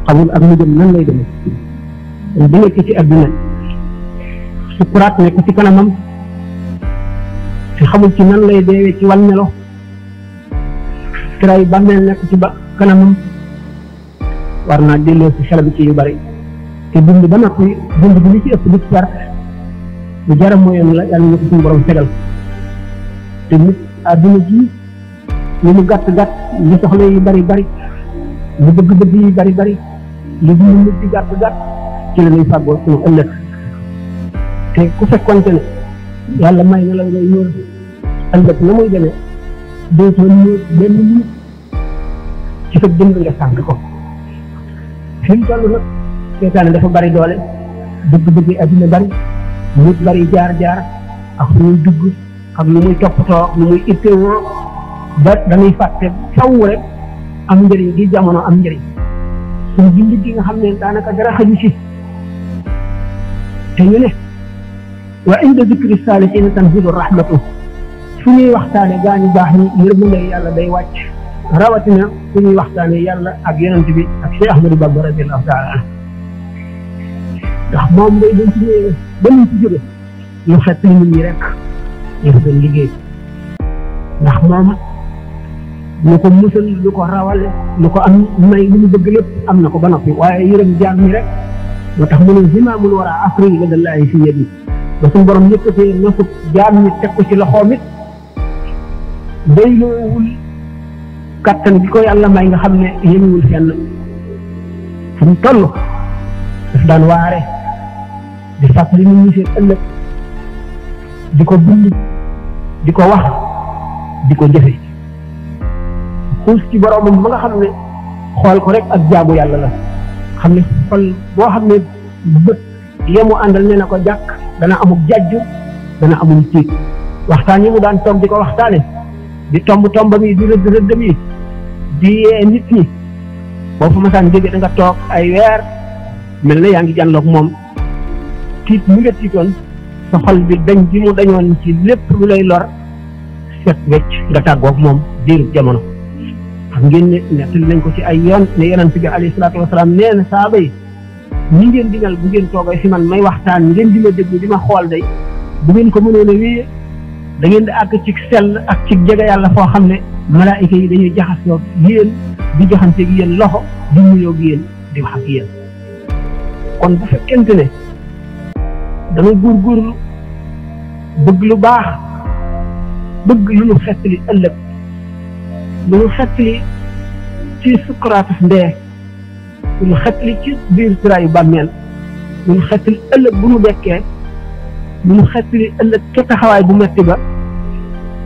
xamul ak mujjam nan lay demee bu nekk ci àdduna sukuraat nekk ci kanamam te xamul ci nan lay deewee ci wan melo tray bàmmeel nekk ci ba kanamam war naa delloo ci xelam ci yu bari te dund ba noppi dund bi li ci ëpp di perte lu jaram mooyoon la yàlla ñu ko suñu borom tegal te nit àdduna ji li mu gàtt gàtt li soxla yi bari bari li bëgg-bëgg yi bari bari li dund nit di gàtt gàtt ci la ñuy fàggoo suñu ëllëg te ku fekkonte ne yàlla may na la ngay ñëw ëllëg na muy demee dootoo ñëw benn minute ci sa dund nga sànq ko fi mu toll nag seetaane dafa bari doole bëgg-bëgg àddina bari nit bari jaar-jaar ak fu muy dugg ak lu muy toppatoo lu muy ittewoo ba dañuy fàtte faw rek am njëriñ gi jamono am njëriñ suñ jullit gi nga xam ne daanaka dara xaju ci te ñu ne wa inda zikri saalihiina tanzilu rahmatu fu ñuy waxtaane gaa ñu baax ñi yërmande yàlla day wàcc rawatina fu ñuy waxtaane yàlla ak yonent bi ak Cheikh Ahmadou Bamba radiyallahu taala anhu ndax moom ngay doon ci ñëwee ba ñu ci jóge lu xett li nit ñi rek ñu ko doon liggéey ndax moom lu ko musal lu ko rawale lu ko am may lu mu bëgg lépp am na ko ba noppi waaye yërëm jaam ñi rek moo tax mu ne zimaamul wara afri ladallaahi fi yadi ba suñu borom yëkkatee nosub jaam ñi teg ko ci loxoom it doyloowul kattan bi ko yàlla may nga xam ne yéeniwul fenn fu mu toll daf daan waare di fàttali nit ñi seen ëllëg di ko bind di ko wax di ko jëfe xuus ci boromam ba nga xam ne xool ko rek ak jaamu yàlla la xam ne xol boo xam ne bët yemu àndal ne na ko jàkk dana amul jajju dana amul tiit waxtaan yi mu daan toog di ko waxtaane di tombam yi di rëddam yi di yee nit ñi boo fa masaan jóge da nga toog ay weer mel na yaa ngi jànloog moom tiit mu nga tiitoon sa xol bi dañ bi mu dañoon ci lépp lu lay lor set wecc nga tàggoog moom diiru jamono xam ngeen ne nettali nañ ko ci ay yoon ne yonent bi alayhi salaatu wasalaam nee na saaba yi ñi ngeen di mel bu ngeen toogee fi man may waxtaan ngeen di ma déglu di ma xool day bu ngeen ko mënoon a wéyee da ngeen di àgg ci sell ak ci jege yàlla foo xam ne malaayika yi dañuy jaxasoo yéen di joxanteeg yéen loxo di nuyoo ak yéen di wax ak yéen kon bu fekkente ne dama góorgóorlu bëgg lu baax bëgg lu nu xettali ëllëg lu nu xettali ci sukkuraatu ndee lu nu xettali ci biir siraayu bàmmeel lu nu xettali ëllëg bu nu dekkee lu nu xettali ëllëg ca taxawaay bu metti ba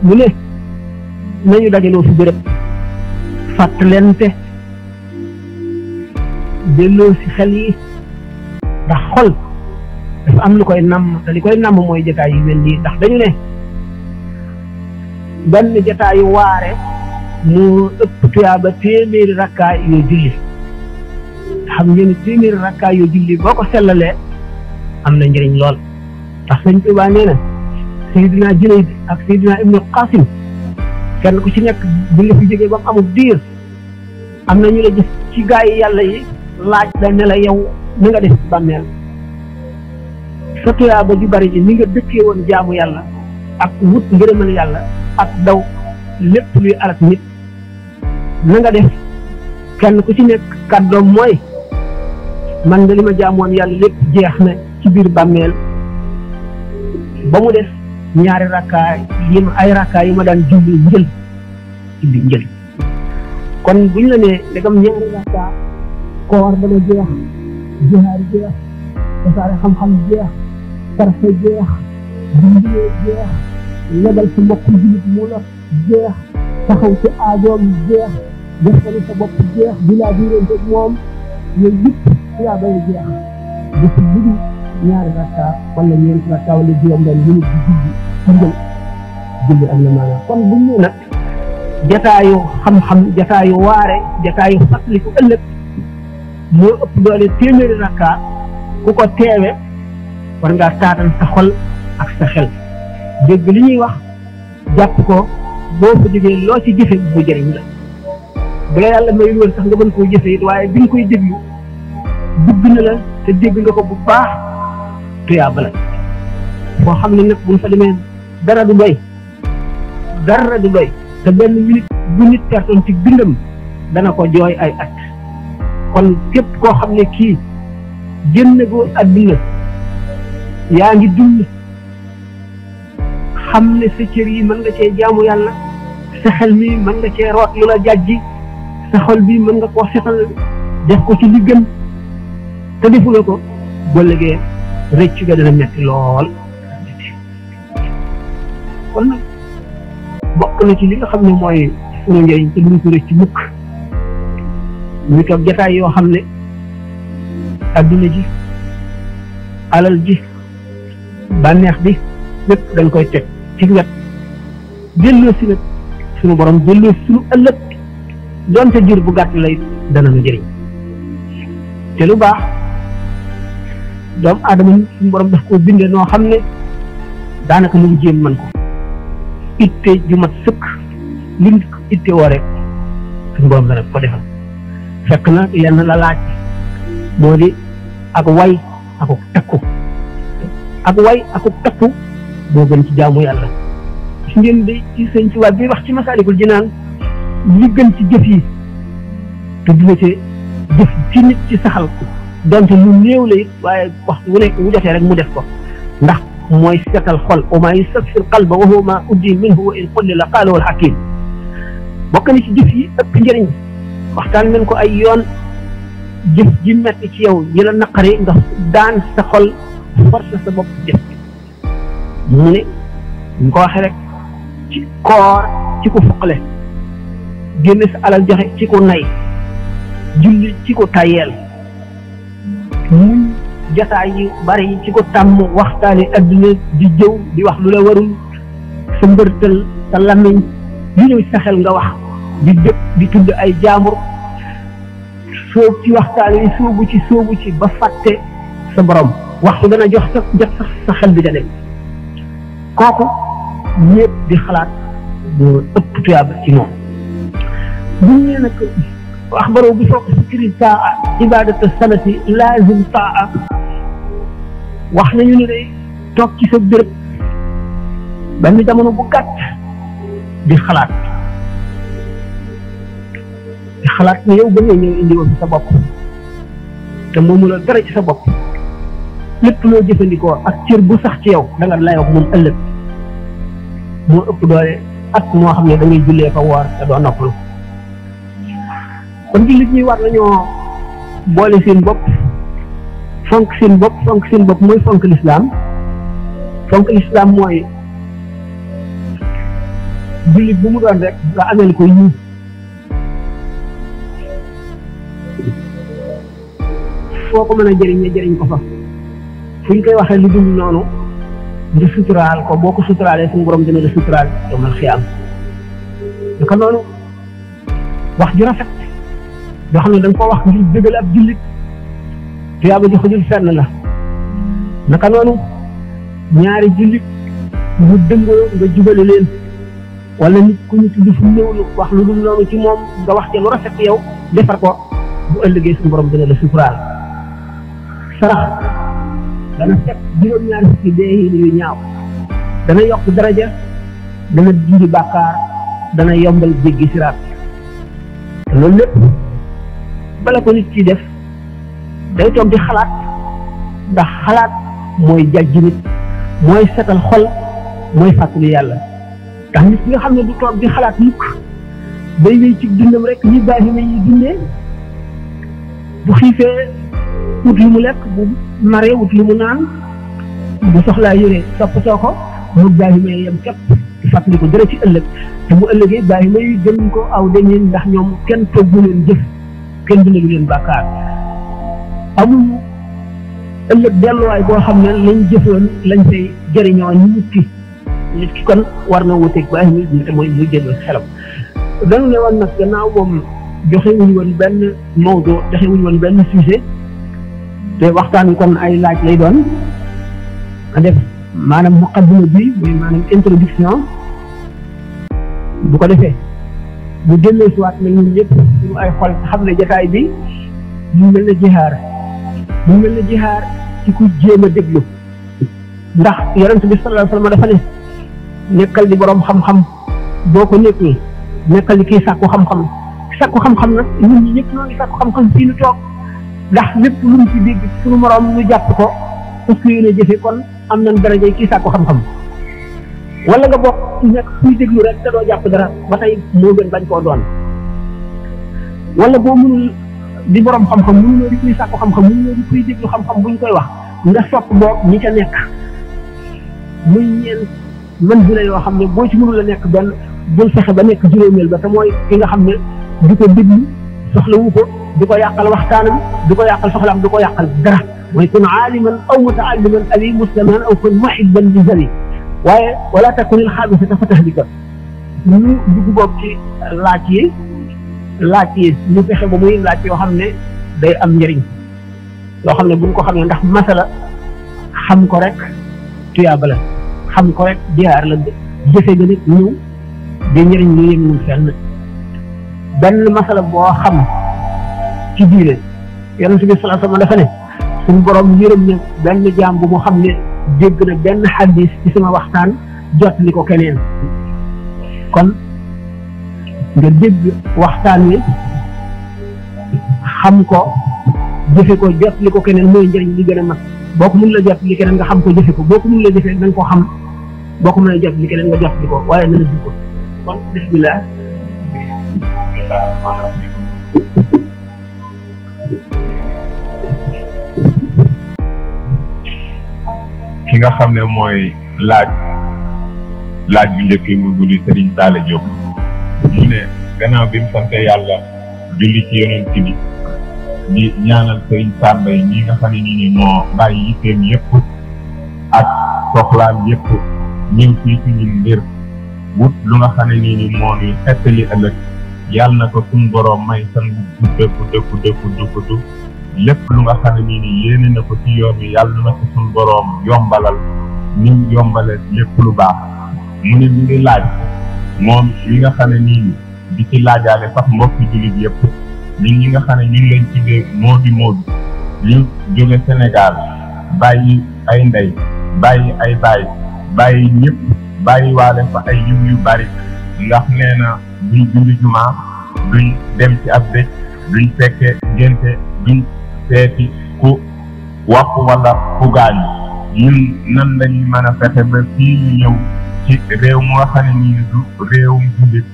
mu ne nañu dajaloo fi béréb fàttalente delloo si xel yi ndax xol dafa am lu koy namm te li koy namm mooy jataay yu mel nii ndax dañu ne benn jataayu waare mu ëpp tuyaaba téeméeri rakkaay yoo julli xam ngeen téeméeri rakkaay yoo julli boo ko sellalee am na njëriñ lool ndax sëñ Tuubaa nee na Seydina Junayd ak Seydina Ibnu Qasim kenn ku ci nekk bu nga fi jógee ba mu amul diir am na ñu la gis ci gaa yi yàlla yi laaj la ne la yow na nga def bàmmeel sa tuyaaba ju bari ji ni nga dëkkee woon jaamu yàlla ak wut ngërëmal yàlla ak daw lépp luy alak nit na nga def kenn ku ci nekk kàddoom mooy man nga li ma jaamoon yàlla lépp jeex na ci biir bàmmeel ba mu def ñaari rakkaay yi ay rakkaay yi ma daan julli njël kon buñ la nee dagam ñaari rakkaa koor dana jeex jihaar jeex tasaare xam-xam jeex sarfe jeex dimbalee jeex lebal sa mbokk jullit mu la jeex taxaw ci aajoom jeex defali sa bopp jeex di laa diirante moom yooyu yëpp yaa bay jeex def lu ñaari rakka wala ñeenti rakka wala juróom benn minute di julli am na maanaam kon buñ ne nag jataayu xam-xam jataayu waare jataayu fàttaliku ëllëg moo ëpp doole téeméeri rakka ku ko teewe war ngaa taatan sa xol ak sa xel dégg li ñuy wax jàpp ko boo ko jógee loo ci jëfe bu jëriñ la bu la yàlla may woon sax nga mën koo jëfe it waaye bi nga koy déglu dugg na la te dégg nga ko bu baax tuyaaba la boo xam ne nag buñ fa demee dara du doy te benn minute bu nit pertoon ci bindam dana ko jooy ay at kon képp koo xam ne kii génn goo àdduna yaa ngi dund xam ne sa cër yi mën nga cee jaamu yàlla sa xel mi mën nga cee root lu la jàjji sa xol bi mën nga koo setal def ko ci li gën te defuloo ko boo légee rëcc ga dana metti lool kon nag bokk na ci li nga xam ne mooy sunu njëriñ te duñ ko rëcc mukk ñu toog jataay yoo xam ne adduna ji alal ji bànneex bi lépp dañ koy teg ci wet delloo si nag sunu borom delloo si sunu ëllëg doonte jur bu gàtt lay dana nu jëriñ te lu baax doomu aadama suñu borom daf koo bindee noo xam ne daanaka lu mu jéem man ko itte ju mat sëkk lim itte woo rek suñu borom dana ko defal fekk na lenn la laaj moo di ak way akuk takku moo gën ci jaamu yàlla gis ngeen de ci sëñ ci waat bi wax ci Masaalikul Jinaan li gën ci jëf yi te dina ci jëf ci nit ci saxal donte lu néew la it waaye waxtu wu nekk wu jotee rek mu def ko ndax mooy seetal xol wa maa yusaffi qalba wa huwa maa uddi minhu wa in qullila qaalahu al-hakim bokk na ci jëf yi ëpp njëriñ waxtaan nañ ko ay yoon jëf ji metti ci yow yi la naqari nga daan sa xol force sa bopp jëf mu ne ñu ko waxee rek ci koor ci ko fuqale génne sa alal joxe ci ko nay julli ci ko tayeel muñ jataay yi bari yi ci ko tàmm waxtaane adduna di jëw di wax lu la warul sa mbërtal sa lamiñ lu ñëw sa xel nga wax di dëpp di tudd ay jaambur soob ci waxtaane yi soobu ci ba fàtte sa borom waxtu dana jot sax sa xel bi da dem kooku ñëpp di xalaat moo ëpp tuyaaba ci moom buñ ne nag axbaro bi fooq fikri taa ibadata sanati laazim taa wax nañu ne day toog ci sa béréb benn jamono bu gàtt di xalaat ne yow ba ngay ñëw indi woon sa bopp te moomu la dara ci sa bopp lépp loo jëfandikoo ak cër bu sax ci yow da nga layoo moom ëllëg moo ëpp doole at moo xam ne da ngay jullee fa woor te doo noppalu kon jullit ñi war nañoo boole seen bopp fonk seen bopp mooy fonk lislaam mooy jullit bu mu doon rek nga amel ko yiw foo ko mën a jëriñ ko fa fu ñu koy waxee lu dul noonu nga suturaal ko boo ko suturaalee suñu borom dina la suturaal yawmal xiyaam naka noonu wax ju rafet yoo xam ne da nga ko wax ngir dëggal ab jullit tuyaaba ji xajul fenn la naka noonu ñaari jullit mu dëngoo nga jubale leen wala nit ku ñu tudd fu néew lu wax lu dul noonu ci moom nga wax ci lu rafet yow defar ko bu ëllëgee suñu borom dina la suturaal sarax dana fekk juróom-ñaari fukki dee yu ñaaw dana yokk daraja dana dindi bàkkaar dana yombal jéggi siraat te loolu lépp bala ko nit ci def day toog di xalaat ndax xalaat mooy jàjj nit mooy setal xol mooy fàttali yàlla ndax nit ki nga xam ne du toog di xalaat mukk day wéy ci dundam rek ni bàyyi na yi dundee bu xiifee wut lu mu lekk bu maree wut lu mu naan bu soxlaa yére toppatoo ko mu bàyyi may yem képp di fàttali ko dara ci ëllëg te bu ëllëgee bàyyi may gën ko aw dañeen ndax ñoom kenn toggu leen jëf kenn bindalu leen bàkkaar amul ëllëg delluwaay boo xam ne lañ jëfoon lañ fay jëriñoo nit ki kon war na wuteeg bàyyi may te mooy muy jël xelam dañu ne woon nag gannaaw moom joxe wuñu woon benn mawdu joxe wuñu woon benn sujet te waxtaan kon ay laaj lay doon a def maanaam muqaddima bi muy maanaam introduction bu ko defee bu delloo si waat na ñun ñëpp suñu ay xol xam ne jotaay bi ñu mel ne jihaar mu mel ne jihaar ci ku jéem a déglu ndax yonent bi sallallahu alayhi wa sallam dafa ne nekkal di borom xam-xam boo ko nekkee nekkal di kii sàkku xam-xam nag ñun ñi ñëpp ñoo ngi sàkku xam-xam fii nu toog ndax lépp lu mu ci dégg suñu moroom ñu jàpp ko parce que yéen a jëfe kon am nañ daraja kii sàkku xam-xam wala nga bokk nekk kuy déglu rek te doo jàpp dara ba tey moo gën bañ koo doon wala boo mënul di borom xam-xam mënuloo di kuy sàkku xam-xam mënuloo di kuy déglu xam-xam buñ koy wax nga sopp boog ñi ca nekk muy ñeent mën bi la yoo xam ne boo ci mënul a nekk benn bul fexe ba nekk juróomeel ba te mooy ki nga xam ne di ko déglu soxlawu ko du ko yàqal waxtaanam du ko yàqal soxlaam du ko yàqal dara mooy kun aaliman aw mutaalliman ali musliman aw kun muhibban li zari waaye wala takunil xaamisata fa tahlika ñu dugg boobu ci laaj yi ñu fexe ba muy laaj yoo xam ne day am njëriñ loo xam ne buñ ko xamee ndax masala xam ko rek tuyaaba la xam ko rek jihaar la jëfe ga nit ñëw di njëriñ lu yëngu fenn benn masala boo xam ci diine yonent bi sallallahu alayhi wa sallam dafa ne suñu borom yërëm ne benn jaam bu mu xam ne dégg na benn xadis ci sama waxtaan jot li ko keneen kon nga dégg waxtaan wi xam ko jëfe ko jot li ko keneen mooy njëriñ li gën a mag boo ko mën la jot li keneen nga xam ko jëfe ko boo ko mën la jëfe na nga ko xam boo ko mën a jot li keneen nga jot li ko waaye na la jikko kon bismillah ki nga xam ne mooy laaj bu njëkk yi mu guddi Serigne Talla Diop mu ne gannaaw bi mu sante yàlla julli ci yonent bi di ñaanal Serigne Samba yi ñi nga xam ne nii moo bàyyi yitteem yëpp ak soxlaam yëpp ñëw fii ci ñun ngir wut lu nga xam ne nii moo ñuy xettali ëllëg yàlla na ko suñu borom may san gudd lépp lu nga xam ne nii yéene na ko ci yoon wi yàlla na ko suñu borom yombalal ni mu yombale lépp lu baax mu ne mi ngi laaj moom li nga xam ne nii di ci laajaale sax mbokki jullit yëpp ñun ñi nga xam ne ñun lañ tuddee Moodu ñu jóge Sénégal bàyyi ay ndey bàyyi ay bàyyi ñëpp bàyyi waale fa ay yiw yu bari ndax nee na duñ julli jumaa duñ dem ci ab dëj duñ fekke ngénte duñ seeti ku wax wala ku gaañu ñun nan lañuy mën a fexe ba fii ñu ñëw ci réew mu nga xam ne nii du réewum jullit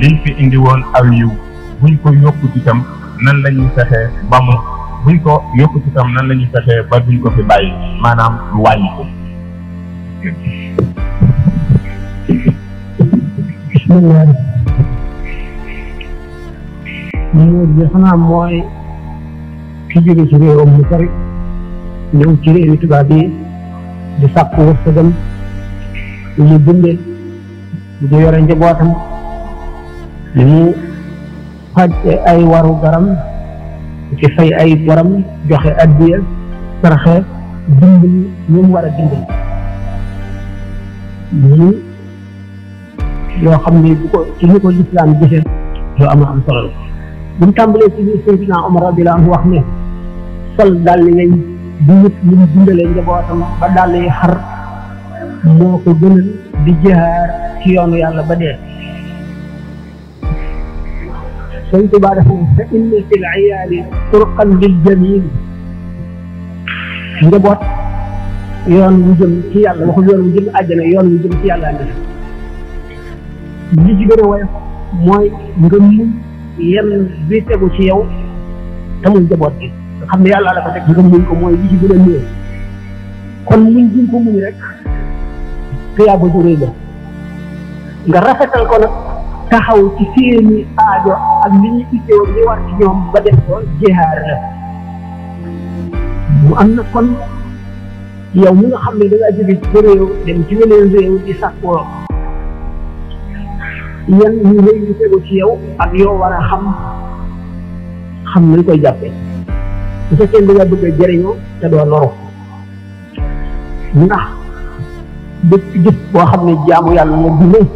liñ fi indi woon aw yiw buñ ko yokkut itam nan la ñuy fexee ba mu buñ ko yokkut itam nan la ñuy fexee ba duñ ko fi bàyyi maanaam lu wàññi ko. bismillah moo bi xanaa mooy ki jóge ci réewam mu sori ñëw ci réewi tubaab yi di sàkku wërsëgam ñu dundee di yore njabootam li mu faj ay waru garam ci fay ay boram joxe addiya saraxe dimbali ñu mu war a dimbali ñii yoo xam ne bu ko ci ni ko lislaam gisee yoo am solo la bu mu tàmbalee ci biir Seydina Omar radiyallahu anhu wax ne sol dàll yi di wut li mu dundalee njabootam ba dàll yi xar moo ko gënal di jihaar ci yoonu yàlla ba dee Sëñ Tuubaa def ne fa inna fil iyaali turqan lil jamil njaboot yoon wu jëm ci yàlla waxul yoon wu jëm àjjana yoon wu jëm ci yàlla li ci gën a woyof mooy nga muñ yenn bi tegu ci yow te muy njaboot gi nga xam ne yàlla la ko teg nga muñ ko mooy li ci gën a néew kon muñ gi ko muñ rek tuyaaba ju rëy la nga rafetal ko nag taxaw ci seeni aajo ak li ñu itteewoo li war ci ñoom ba def ko jihaar la mu am na kon yow mi nga xam ne da ngaa jóge ci réew dem ci weneen réew di sàkkoo yan ñu rëy yu tegu ci yow ak yoo war a xam nañ koy jàppee bu fekkee da nga bëgg a jëriñoo te doo loru ndax bépp jëf boo xam ne jaamu yàlla la dundee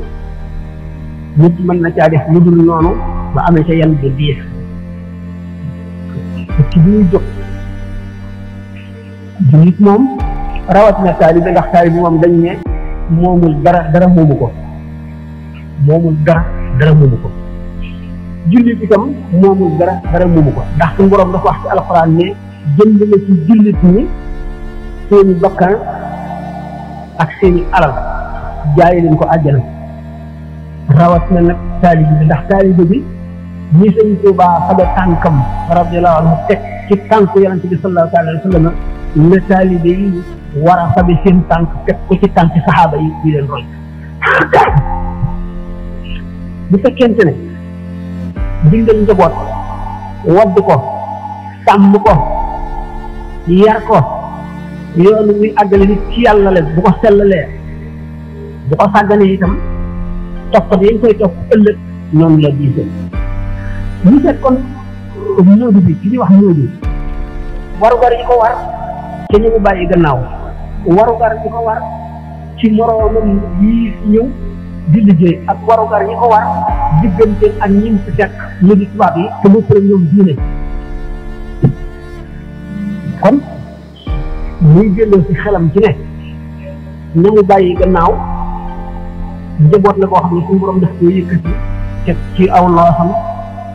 nit mën na caa def lu dul noonu ba amee ca yan bu diis ci bi ñuy jóg jullit moom rawatina taalibe ndax taalibe moom dañ ne moomul dara moomu ko moomul dara moomu ko jullit itam moomul dara moomu ko ndax suñu borom dafa wax ci alxuraan ne jënd na ci jullit ñi seeni bakkan ak seeni alal jaay leen ko àjjana rawatina nag taalibe bi ndax taalibe bi ñi Sëñ Tuubaa faga tànkam radiyallahu anhu teg ci tànku yonent bi sallallahu alayhi wa sallam la taalibe yi war a fabi seen tànk teg ko ci tànk saxaaba yi di leen roy bu fekkente ne dindal njaboot wadd ko sàmm ko yar ko yoonu muy àggale nit ci yàlla leen bu ko sellalee bu ko sàgganee itam topp yañ koy topp ëllëg ñoom la diise ñu seet kon móodu bi ki ñuy wax móodu warugar yi ko war ci ñu mu bàyyi gannaaw warugar yi ko war ci moroomam yi ñëw di liggéey ak warugar yi ko war diggante ak ñim ci fekk ñu di tubaab yi te bopp ñoom diine kon muy jëloo ci xelam ci ne ñu mu bàyyi gannaaw njaboot la koo xam ne suñu borom daf ko yëkkati teg ci aw loo xam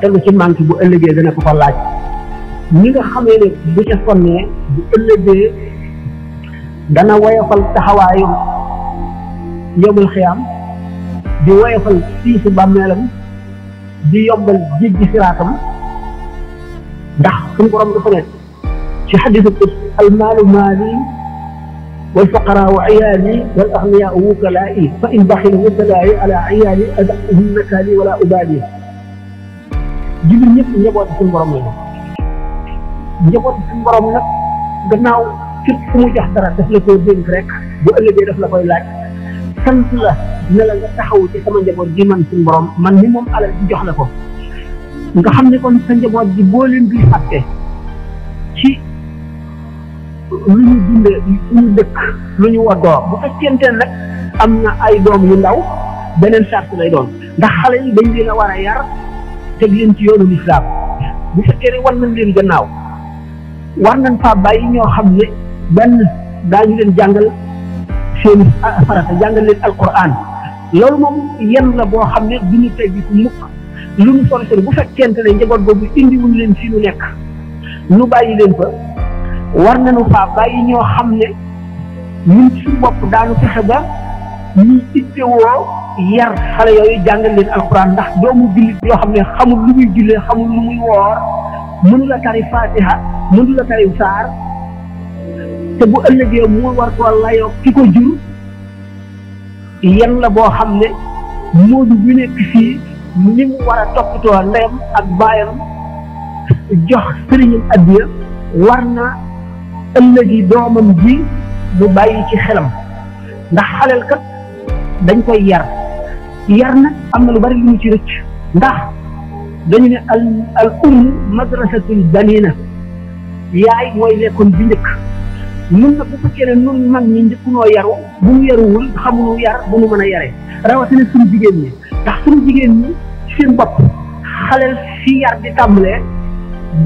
te lu ci manqué bu ëllëgee dana ko laaj ñi nga xamee ne bu ca sonnee bu ëllëgee dana woyofal taxawaayam yowmal xiyaam di woyofal siisu bàmmeelam di yombal jéggi siraatam ndax suñu borom dafa ne ci xadiisu almaalu maali والفقراء وعيالي والأغنياء وكلائي فإن بخلوا وكلائي على عيالي أدعهم نكالي ولا أبالي جبل ñëpp njabootu suñu borom la njabootu suñu borom nag gannaaw képp fu mu jox dara daf la koy dénk rek bu ëllëgee daf la koy laaj sant la ne la nga taxaw ci sama njaboot gi man suñu borom man ni moom alal di jox la ko nga xam ne kon sa njaboot gi boo leen di fàtte ci lu ñu dundee lu ñu dëkk lu ñu waddoo bu fekkente nag am na ay doom yu ndaw beneen charte lay doon ndax xale yi dañ leen a war a yar teg leen ci yoonu lislaam bu fekkee ne war nañ leen gannaaw war nañ faa bàyyi ñoo xam ne benn daañu leen jàngal seeni farata jàngal leen alquran loolu moom yenn la boo xam ne du ñu teggi ku mukk lu ñu sori sori bu fekkente ne njaboot boobu indiwuñ leen fi ñu nekk ñu bàyyi leen fa war nañu faa bàyyi ñoo xam ne ñun ci bopp daanu fexe ba ñuy ittewoo yar xale yooyu jàngal leen alquran ndax doomu jullit yoo xam ne xamul lu muy jullee xamul lu muy woor mënu la tari fatiha mënu la tari saar te bu ëllëgee mu war koo layoo ki ko jur yan la boo xam ne moodu bu nekk fii ni mu war a toppatoo ndeyam ak baayam jox sëriñam addiya war na ëllëgi doomam ji mu bàyyi ci xelam ndax xaleel kat dañ koy yar nag am na lu bari lu mu ci rëcc ndax dañu ne al madrasatul banina yaay mooy lekkoon bi njëkk nun nag bu fekkee ne nun mag ñi njëkkunoo yaru bu mu yaruwul xamuñu yar bu mu mën a yare rawatina suñu jigéen ñi ndax suñu jigéen ñi seen bopp xaleel fi yar di tàmbalee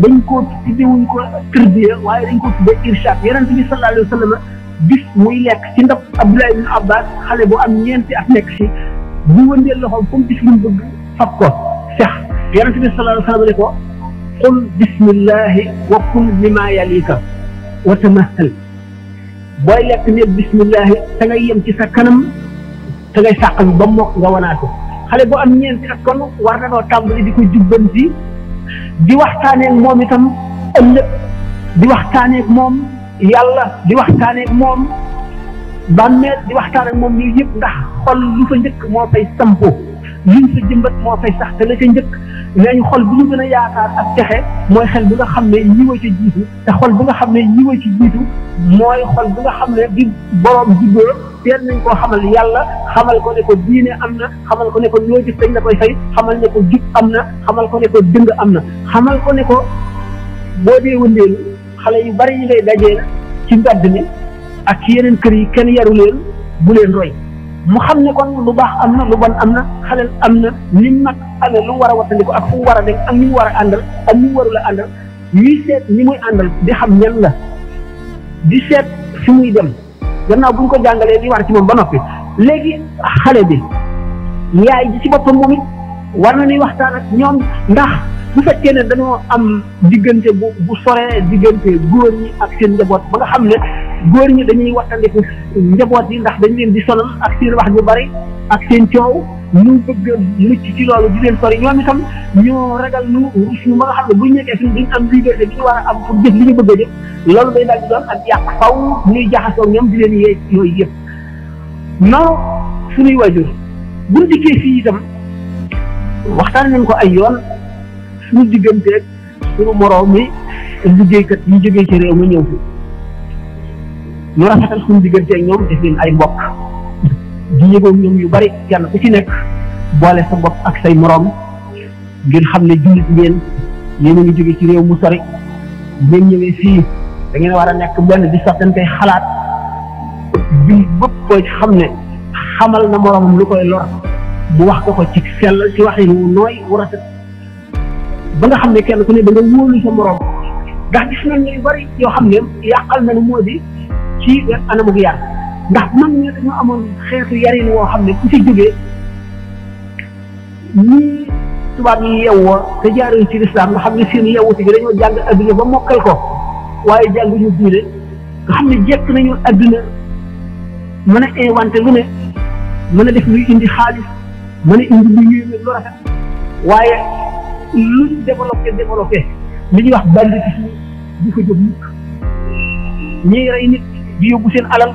dañ ko tuddewuñ ko tërbiya waaye dañ ko tuddee irshad yonent bi sallallahu alayhi wa sallam bis muy lekk ci ndab Abdullah ibn Abbas xale bu am ñeenti at nekk si bu wëndeel loxoom fu mu gis lu mu bëgg fab ko sax yonent bi sallallahu alayhi wa sallam ne ko qul bismillahi wa kul mimma yalika wa tamahal booy lekk ne bismillahi te ngay yem ci sa kanam te ngay sàqal ba mokk nga wanaatu xale bu am ñeenti at kon war na noo tàmbali di ko jubbanti di waxtaaneeg moom itam ëllëg di waxtaaneeg moom yàlla di waxtaaneeg moom bàmmeel di waxtaaneeg moom yooyu yëpp ndax xol lu fa njëkk moo fay sampo luñ fa jëmbat moo fay sax te la ca njëkk nee ñu xol bu ñu gën a yaakaar ak texe mooy xel bi nga xam ne ñiwa ci jiitu te xol bi nga xam ne ñiwa ci jiitu mooy xol bi nga xam ne di borom juddoo teel nañ koo xamal yàlla xamal ko ne ko diine am na xamal ko ne ko loo gis dañ la koy fay xamal ne ko jub am na xamal ko ne ko dëng am na xamal ko ne ko boo dee wëndeelu xale yu bari yi ngay dajee ci mbedd mi ak ci yeneen kër yi kenn yaru leen bu leen roy mu xam ne kon lu baax am na lu bon am na xaleel am na ni mag amee lu mu war a wattandiku ak fu mu war a dem ak ni mu war a àndal ak ni mu warul a àndal ñuy seet ñi muy àndal di xam ñan la di seet fi muy dem gannaaw bu ñu ko jàngalee li war ci moom ba noppi léegi xale bi yaay ji ci boppam moom it war na ni waxtaan ak ñoom ndax bu fekkee ne dañoo am diggante bu soree diggante góor ñi ak seen njaboot ba nga xam ne góor ñi dañuy wattandiku njaboot yi ndax dañ leen di sonal ak seen wax ju bari ak seen coow ñu bëgg mucc ci loolu di leen sori ñoom itam ñoo ragal ñu rus ñu ba nga xam ne buñ nekkee suñ duñ am liberté bi ñu war a am pour jëf li ñu bëgg a jëf loolu day daal di doon ak yàq faw ñuy jaxasoo ñoom di leen yee yooyu yëpp noonu suñuy wajur buñ dikkee fii itam waxtaan nañ ko ay yoon suñu digganteeg suñu moroom mi liggéeykat yi jógee ci réew mi ñëw fi ñu rafetal suñu digganteeg ñoom def leen ay mbokk di yëgoon ñoom yu bari kenn ku ci nekk boole sa bopp ak say moroom ngeen xam ne jullit ngeen yéen a ngi jóge ci réew mu sori ngeen ñëwee fii da ngeen war a nekk benn di sottante xalaat bi bëpp ko xam ne xamal na moroomam lu koy lor bu wax ko ci sell ci waxin wu nooy wu rafet ba nga xam ne kenn ku ne da nga wóolu sa moroom ndax gis nañ yu bari yoo xam ne yàqal na nu moo di ci anamug yar ndax mag ñi dañoo amoon xeetu yarin woo xam ne ku ci jógee ñii tubaab yi yewwoo te jaaree ci lislaam nga xam ne seen yewwute gi dañoo jàng adduna ba mokkal ko waaye jànguñu diine nga xam ne jekk nañu adduna mën a inventé lu ne mën a def luy indi xaalis mën a indi lu yéeme lu rafet waaye luñ développé li ñuy wax banditisme di ko jóg mukk ñiy rey nit di yóbbu seen alal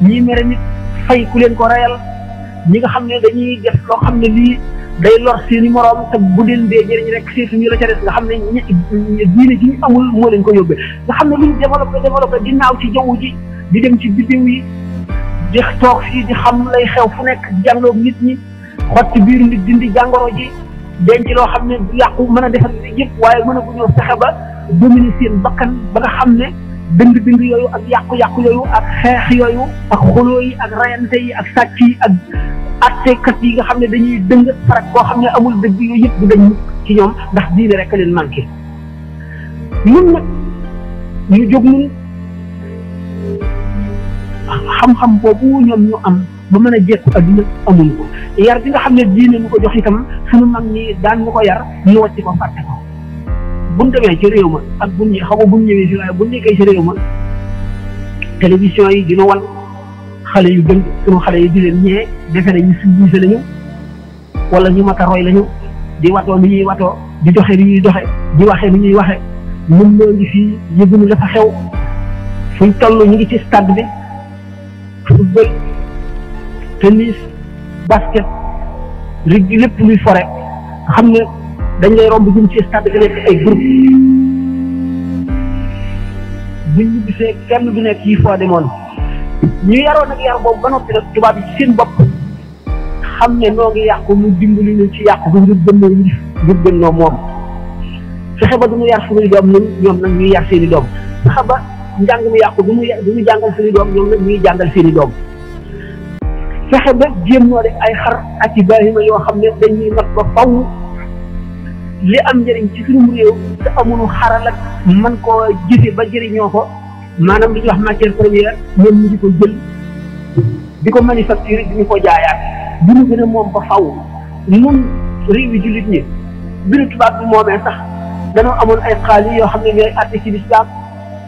ñii mere nit fay ku leen ko reyal ñi nga xam ne dañuy def loo xam ne lii day lor seeni moroom te bu leen dee jëriñ rek seetu ñu la ca des nga xam ne diine ji ñu amul moo leen ko yóbbee nga xam ne luñ développé di naaw ci jaww ji di dem ci biddiw yi di toog fii di xam lay xew fu nekk jànloog nit ñi xotti biir nit dindi jàngoro ji denc loo xam ne du yàqu mën a defal yëpp waaye mën a bu ñëw fexe ba dominer seen bakkan ba nga xam ne dëng yooyu ak yàqu-yàqu yooyu ak xeex yooyu ak xuloo yi ak rayante yi ak sàcc yi ak attekat yi nga xam ne dañuy dëng farak koo xam ne amul dëgg yooyu yëpp du dañ ci ñoom ndax diine rek a leen manqué ñun nag ñu jóg ñun xam-xam boobu ñoom ñu am ba mën a jekku adduna amuñ ko yar bi nga xam ne diine ñu ko jox itam suñu mag ñi daan ñu ko yar ñu wàcc ko fàtte ko buñ demee ci réew ma ak buñ xaw ma buñ ñëwee si waaye buñ nekkee ci réew ma télévision yi dina wan xale yu dëng suñu xale yi di leen ñee defe ne ñu civilisé lañu wala ñu mat a roy lañu di watoo ni ñuy watoo di doxe ni ñuy doxe di waxe ni ñuy waxe ñun ñoo ngi fii yëgunu la fa xew fuñ toll ñu ngi ci stade bi football tennis basket rugby lépp luy fore xam ne dañ lay romb jëm ci stade bi nekk ay groupe buñ ñu gisee kenn du nekk yi foo demoon ñu yaroon ak yar boobu ba noppi nag tubaab yi ci seen bopp xam ne noo ngi yàqu mu dimbali ñu ci yàqu bi ngir gënnoo moom fexe ba du ñu yar suñuy doom ñoom nag ñuy yar seeni doom fexe ba njàng mi yàqu du ñu jàngal seeni doom ñoom nag ñuy jàngal seeni doom fexe ba jéem noo def ay xar ak i bahima yoo xam ne dañuy not ba faw li am njëriñ ci suñu réew te amuñu xaral ak man koo jëfe ba jëriñoo ko maanaam li ñuy wax matière première ñoom ñu di ko jël di ko manufacturer di ñu ko jaayaat di ñu gën a moom ba faw ñun réew yi jullit ñi bi nu tubaab bi moomee sax danoo amoon ay xaalis yoo xam ne ñooy àtte ci lislaam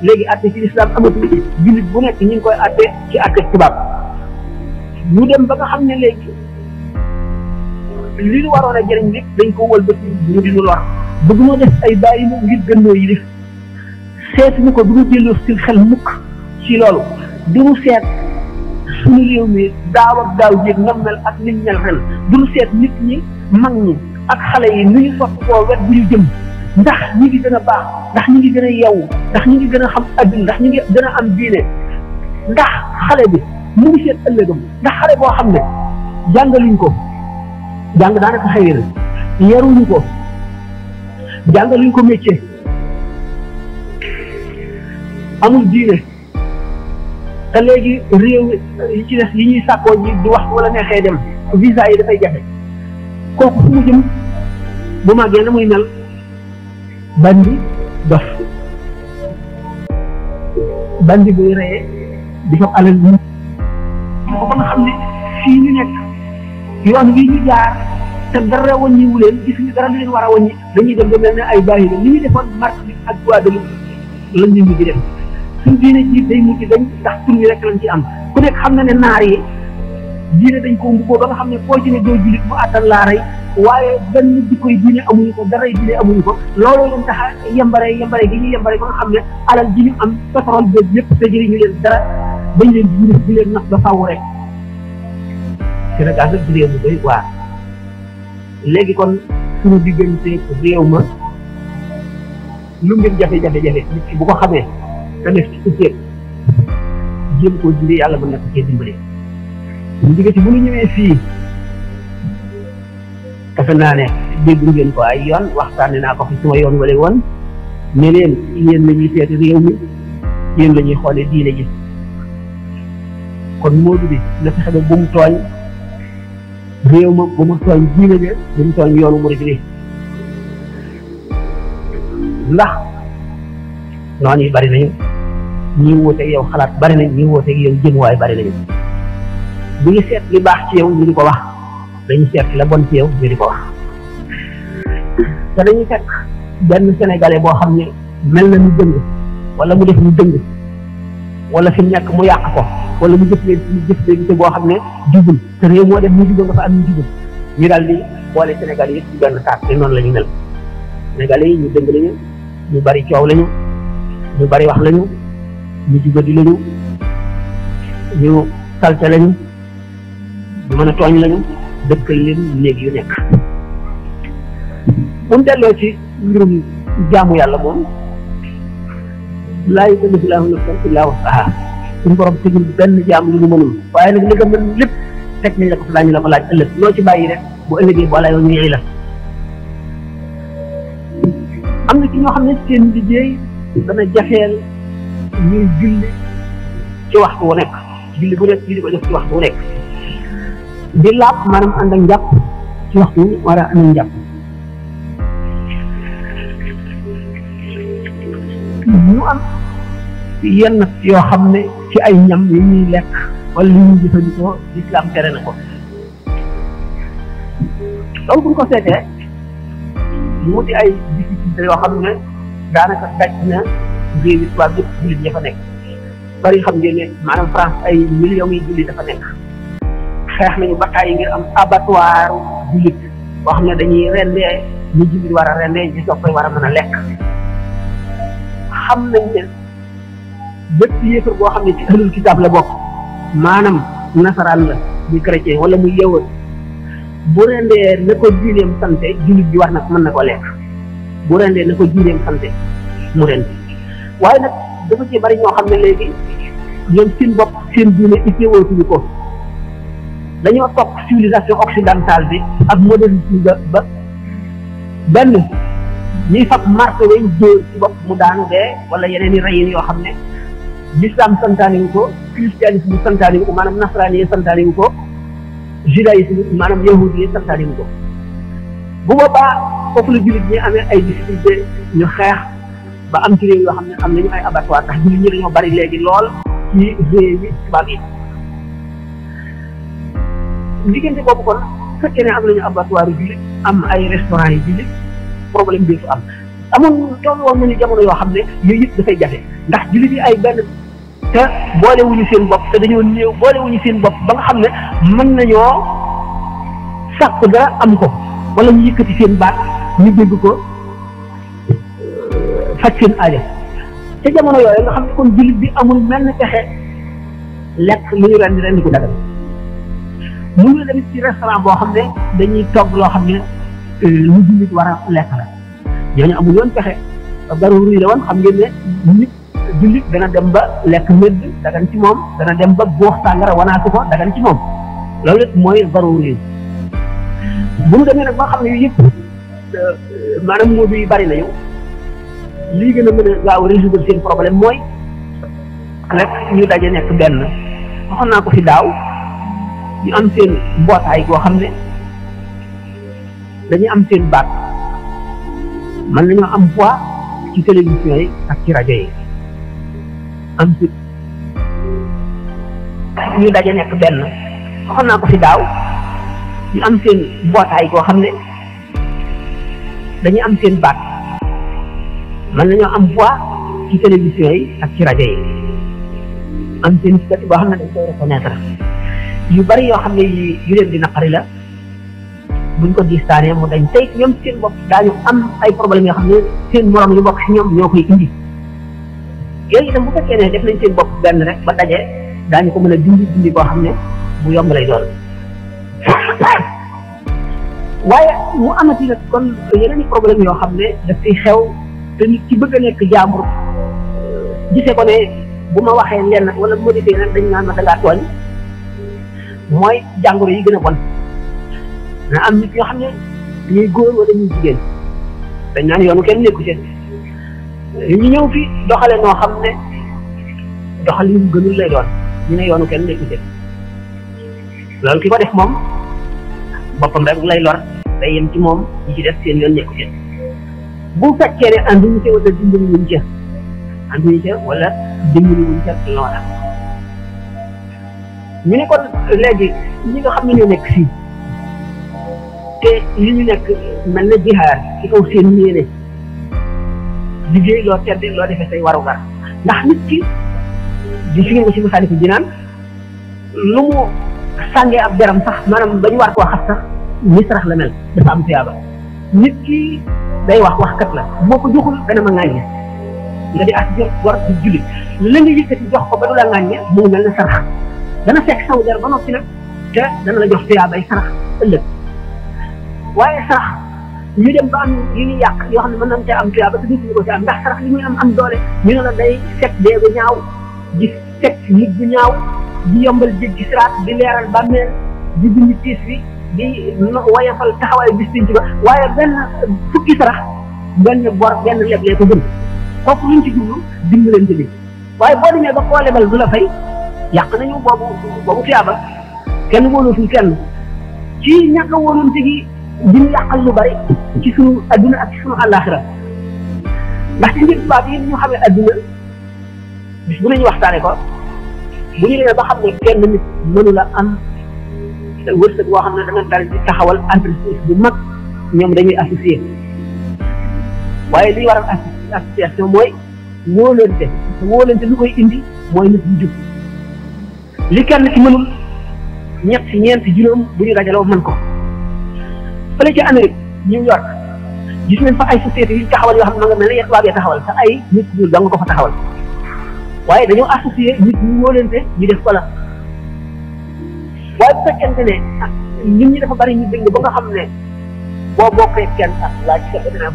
léegi àtte ci lislaam amatul jullit bu nekk ñu ngi koy àtte ci àtte tubaab ñu dem ba nga xam ne léegi li ñu waroon a jëriñ lépp dañ ko wëlbati ñu di ñu lor bëgg noo def ay bàyyi mu ngir gënnoo yi def seetuñu ko du ñu delloo si xel mukk ci loolu du ñu seet suñu réew mi daaw ak daaw jéeg nam mel ak niñ mel ren du ñu seet nit ñi mag ñi ak xale yi nu ñu sotti koo wet bu ñu jëm ndax ñi ngi gën a baax ndax ñi ngi gën a yeewu ndax ñi ngi gën a xam adduna ndax ñi ngi gën a am diine ndax xale bi mu ngi seet ëllëgam ndax xale boo xam ne jàngaluñ ko jàng daanaka xëy na yaruñu ko jàngaluñ ko métier amul diine te léegi réew yi ci des yi ñuy sàkkoo ji di wax wala neexee dem visa yi dafay jafe kooku fu mu jëm bu màggee na muy mel bandi dof bandi buy reyee di fa alal ñu ko ba nga xam ne fii ñu nekk yoon wi ñu jaar te dara wàññiwu leen gis ñu dara lu leen war a wàññi dañuy dem ba mel ne ay bàyyi la li ñu defoon Martinique ak Guadeloupe lañ ñu mujj def suñ diine ji day mujj dañ ndax tur bi rek lañ ci am ku nekk xam na ne naar yi diine dañ ko mbubboo ba nga xam ne koo ci ne doo jullit mu àttal laa rey waaye benn jikkoy diine amuñu ko daray diine amuñu ko looloo leen tax yembare gi ñu yembare ba nga xam ne alal ji ñu am pétrole beeg lépp te jëriñu leen dara bañ leen di leen nax ba faaw rek Sénégal nag réew mu doy waar léegi kon suñu diggante réew ma lu ngeen jafe-jafe nit ki bu ko xamee te def ci utteeg jéem koo dindi yàlla mën na ko cee dimbale ñu digga ci bu ñu ñëwee fii defe naa ne dégg ngeen ko ay yoon waxtaane naa ko fi suma yoon wala woon ne leen yéen la ñuy seeti réew mi yéen la ñuy xoolee diine ji kon moodu bi na fexe ba bu mu tooñ réew ma bu mu tooñ diine ji bu mu tooñ yoonu murid bi ndax noonu yi bari nañu ñi wóoteeg yow xalaat bari nañ ñi wóoteeg yow jëmuwaay bari nañu bu ñu seet li baax ci yow ñu di ko wax dañuy seet la bon ci yow ñu di ko wax te dañuy fekk benn sénégalais boo xam ne mel na mu dëng wala mu def mu dëng wala fi mu nekk mu yàq ko wala mu jëf boo xam ne jubul te réew moo def mu jubal nga fa am ñu jubul ñu daal di boole sénégalais yëpp ci benn saak te noonu la ñu mel sénégalais yi ñu dëng lañu ñu bari coow lañu ñu bari wax lañu ñu jubadi lañu ñu salte lañu ñu mën a tooñ lañu dëkkal leen néeg yu nekk bu mu delloo ci mbirum jaamu yàlla moom laa yukallifu llaahu nafsan illaa wus'ahaa suñu borom tegul benn jaam lu ñu mënul waaye nag li nga mën lépp teg nañ la ko fa daañu la ko laaj ëllëg loo ci bàyyi rek bu ëllëgee boo la yoon ñëwee la am na ci ñoo xam ne seen liggéey dana jafeel ñuy julli ci waxtu wu nekk julli bu nekk julli ko def ci waxtu wu nekk di laab maanaam ànd ak njàpp ci waxtu war a ànd ak njàpp ñu am yenn yoo xam ne ci ay ñam yi ñuy lekk wala li ñuy jëfandikoo lislaam tere na ko loolu bu ñu ko seetee mu di ay difficulté yoo xam ne daanaka daj na réew yi tubaab yëpp jullit ña fa nekk bari xam ngeen ne maanaam France ay millions yi jullit dafa nekk xeex nañu bataay yi ngir am abattoir jullit boo xam ne dañuy rendee ñu jullit war a rendee ñu soog koy war a mën a lekk xam nañ ne bépp yéefar boo xam ne ci ahlul kitaab la bokk maanaam nasaraan la muy chrétien wala muy yëwat bu rendee na ko diineem sante jullit bi war na mën na ko lekk bu rendee na ko diineem sante mu rend waaye nag dafa ci bari ñoo xam ne léegi ñoom seen bopp seen diine itteewootuñu ko dañoo topp civilisation occidentale bi ak modernisme ba benn ñuy fab marque way dóor ci bopp mu daanu dee wala yeneen i reyin yoo xam ne l'islam santaane wu ko christianisme santaane wu ko maanaam nasaraani yi santaane wu ko judaïsme maanaam yahudi yi santaane wu ko bu boobaa foofu la jullit ñi amee ay difficulté ñu xeex ba am ci réew yoo xam ne am nañu ay abattoir ndax jullit ñi dañoo bari léegi lool ci réew yi tubaab yi diggante boobu kon su fekkee ne am nañu abattoir yu jullit am ay restaurant yi jullit problème bi fu am amoon toll woon nañu jamono yoo xam ne yooyu yëpp dafay jafe ndax jullit yi ay benn te boolewuñu seen bopp te dañoo néew boolewuñu seen bopp ba nga xam ne mën nañoo sàkk dara am ko wala ñu yëkkati seen baat ñu dégg ko faj seen aaja te jamono yooyu nga xam ne kon jullit bi amul mel pexe lekk lu ñu rendi ko dagal mu ngi dem ci restaurant boo xam ne dañuy togg loo xam ne lu jullit war a lekk la ñooñu amul yoon pexe garu ruy la woon xam ngeen ne nit jullit dana dem ba lekk mëdd dagan ci moom dana dem ba boox sàngara wanaatu ko dagan ci moom loolu lépp mooy garu ruy bu mu demee nag ba xam ne yu yëpp maanaam moodu yi bari nañu lii gën a mën a gaaw résoudre seen problème mooy rek ñu daje nekk benn waxoon naa ko fi daaw ñu am seen mbootaay goo xam ne dañuy am seen baat mën nañoo am voix ci télévision yi ak ci rajo yi am fit ñu daje nekk benn waxoon naa ko fi daaw ñu am seen mbootaay koo xam ne dañuy am seen baat man nañoo am voix ci télévision yi ak ci rajo yi am seen statut boo xam ne dañ koy reconnaître yu bari yoo xam ne yu leen di naqari la buñ ko distaanee mu dañ tey ñoom seen bopp daañu am ay problème yoo xam ne seen morom yu bokk si ñoom ñoo koy indi yooyu itam bu fekkee ne def nañ seen bopp benn rek ba daje daañu ko mën a dindi boo xam ne bu yomb lay doon waaye mu amati nag kon yeneen i problème yoo xam ne daf fiy xew te nit ki bëgg a nekk jaambur gisee ko ne bu ma waxee lenn wala bu ma defee nag dañ naan ma dangaa tooñ mooy jàngoro yi gën a bon na am nit yoo xam ne ñuy góor wala ñuy jigéen dañ naan yoonu kenn nekku ci ñu ñëw fi doxale noo xam ne doxal yu gënul lay doon ñu ne yoonu kenn nekku ci loolu ki ko def moom boppam rek lay lor day yem ci moom ñi ci def seen yoon nekku ci bu fekkee ne anduñu ca wala dimbali wuñ ca anduñu ca wala dimbali wuñ ca loola ñu ne kon léegi ñi nga xam ne ñoo nekk fii te li ñu nekk mel na jihaar ci kaw seen yéene liggéey loo tedd loo defee say warugar ndax nit ki di fi ngeen ko ci misaali ko jinaan lu mu sàngee ab jaram sax maanaam ba ñu war koo xas sax misrax la mel dafa am tuyaaba nit ki day waxkat la boo ko joxul dana ma ŋàññe nga di as jox war di jullit la nga yëkkati jox ko ba du la ŋàññe mu ngi mel ne sarax dana fekk saw jar ba noppi nag te dana la jox tuyaabay sarax ëllëg waaye sarax ñu dem ba am yu ñu yàq yoo xam ne mën nañ cee am tuyaaba te duñu ko ci am ndax sarax li muy am doole ñu ne la day fekk dee bu ñaaw di fekk nit bu ñaaw di yombal jéggi siraat di leeral bàmmeel di dindi tiis bi di wayafal taxawaay bis ci ba waaye benn fukki sarax benn bor benn leblee ko gën kooku luñ ci jublu dimbalante bi waaye boo demee ba koo lebal du la fay yàq nañu boobu tuyaaba kenn wóolootul kenn ci ñàkk a wóolante gi diñu yàqal lu bari ci sunu adduna ak ci sunu àllaaxira ndax ci njëg tubaab yi ñu xamee adduna bis bu nañu waxtaane ko bu ñu demee ba xam ne kenn nit mënu la am wërsëg boo xam ne da nga dal di taxawal entreprise bu mag ñoom dañuy associé waaye li waral association mooy wóolante lu koy indi mooy nit bu jub li kenn ci mënul ñett ñeent juróom bu ñu dajaloo mën ko fële ci Amérique New York gis nañ fa ay sociétés yu taxawal yoo xam ne ma nga mel ne yéen tubaab yi taxawal te ay nit ñu dong ko fa taxawal waaye dañoo associé nit ñu wóolante ñu def ko la waaye bu fekkente ne nit ñi dafa bari ñu dégg ba nga xam ne boo bokkee kenn sax laaj sa dina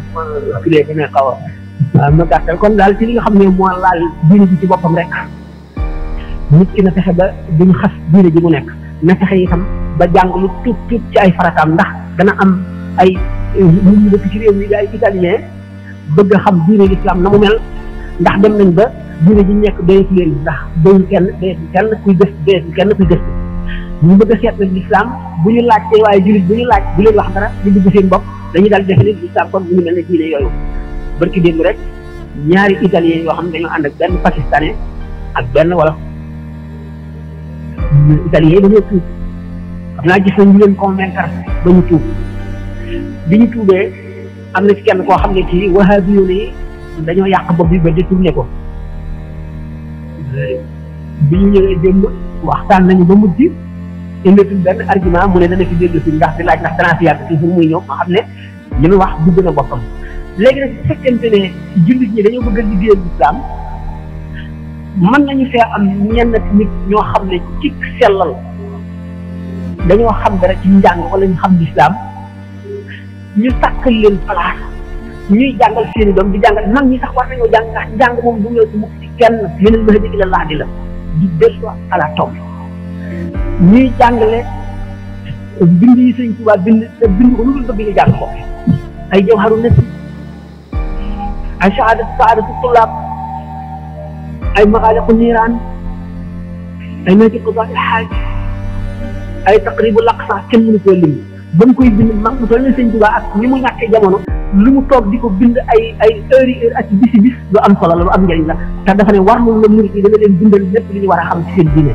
filee dina xaw a ma gàttal kon daal ci li nga xam ne moo laal diine ji ci boppam rek nit ki na fexe ba duñu xas diine ji mu nekk na fexe itam ba jàng lu tuut ci ay farataam ndax dana am ay nit ñu dëkk ci réew mi ay italien bëgg a xam diine l'islam na mu mel ndax dem nañ ba diine ji nekk doyatu leen ndax doyul kenn kuy gëstu ñu bëgg a seet nag l'islam bu ñu laajtee waaye jullit bu ñu laaj bu leen wax dara di dugg seen bopp dañuy daal defe ne l'islam kon bu ñu mel ne diine yooyu barki démb rek ñaari italien yoo xam ne dañoo ànd ak benn pakistanais ak benn wala italien yi dañoo tuub xam naa gis nañ ñu leen convaincre ba ñu tuub bi ñu tuubee am na ci kenn koo xam ne kii wahabi yoon yi dañoo yàq bopp bi ba détourné ko bi ñu ñëwee démb waxtaan nañu ba mujj indatul benn argument mu ne dana fi dellu si ndax di laaj ndax danaa fi yàgg si pour muy ñëw ma xam ne li mu wax dugg na boppam léegi nag su fekkente ne jullit ñi dañoo bëgg a liggéeyal lislaam mën nañu fee am ñenn nit ñoo xam ne ci sellal dañoo xam dara ci njàng wala ñu xam lislaam ñu sàkkal leen place ñuy jàngal seeni doom di jàngal mag ñi sax war nañoo jàng ndax njàng moom du ñëw ci mukk ci kenn minal mahdi ila lahdi la di dellu à la tombe ñuy jàngale bind yi Sëñ Tuubaa bind te bind ko lu dul bëgg ñu jàng ko ay jawharu nafis ay saadatu tullaab ay maxaaliqu niiraan ay nayti qadaa il xaaj ay taqribu laqsa kenn mënu koo lim ba mu koy bind mag mu toll ne Sëñ Tuubaa ak ni mu ñàkkee jamono lu mu toog di ko bind ay heures yi heure ak bisi bis lu am solo la lu am njëriñ la te dafa ne war na la murid yi dana leen bindal lépp li ñu war a xam ci seen diine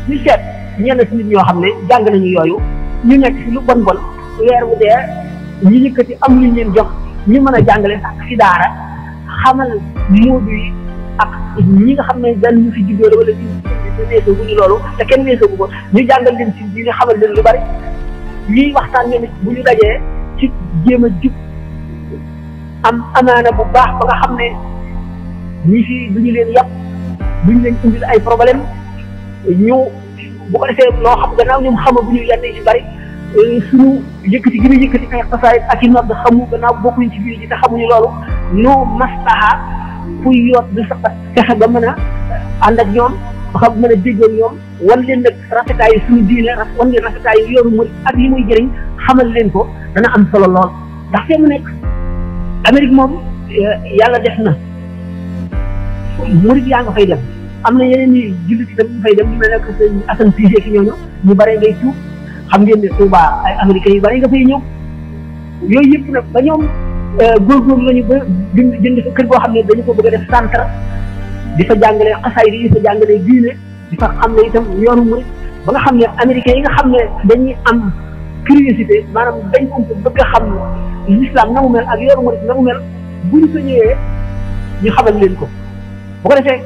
ñu seet ñenn ci nit ñoo xam ne jàng nañu yooyu ñu nekk ci lu bon bon weer wu dee ñu yëkkati am lu ñu leen jox ñu mën a jàngale sax ci daara xamal moodu yi ak ñi nga xam ne dañ ñu fi juddoo la wala ci weesoo bu ñu loolu te kenn weesoo bu ko ñu jàngal leen ci diine xamal leen lu bari ñuy waxtaan ñoom it bu ñu dajee ci jéem a jub am amaana bu baax ba nga xam ne ñi fi duñu leen yàpp duñu leen indil ay problème ñu bu ko defee loo xam gannaaw ñoom xamaguñu yenn yi ci bari suñu yëkkati gi ñu yëkkati ay xasaayit ak i nodd xamu gannaaw bokkuñ ci biir ji te xamuñu loolu nu maslaha puy yoot di sa fexe ba mën a ànd ak ñoom ba xam mën a déggoon ñoom wan leen nag rafetaayu suñu diine wan leen rafetaayu yoonu murid ak li muy jëriñ xamal leen ko dana am solo lool ndax fee mu nekk Amérique moom yàlla def na murid yaa nga fay dem am na yeneen i jullit itam ñu fay dem ñu mel ne que sëñ Assane Cissé ki ñooñu ñu bare ngay tuub xam ngeen ne Touba ay américains yu bare nga fay ñëw yooyu yëpp nag ba ñoom góorgóorlu lañu ba jënd fa kër boo xam ne dañu ko bëgg a def centre di fa jàngalee xasaay di fa jàngalee diine di fa xam ne itam yoonu murid ba nga xam ne américains yi nga xam ne dañuy am curiosité maanaam dañ ko bëgg a xam l'islam na mu mel ak yoonu murid na mu mel buñ ko ñëwee ñu xamal leen ko bu ko defee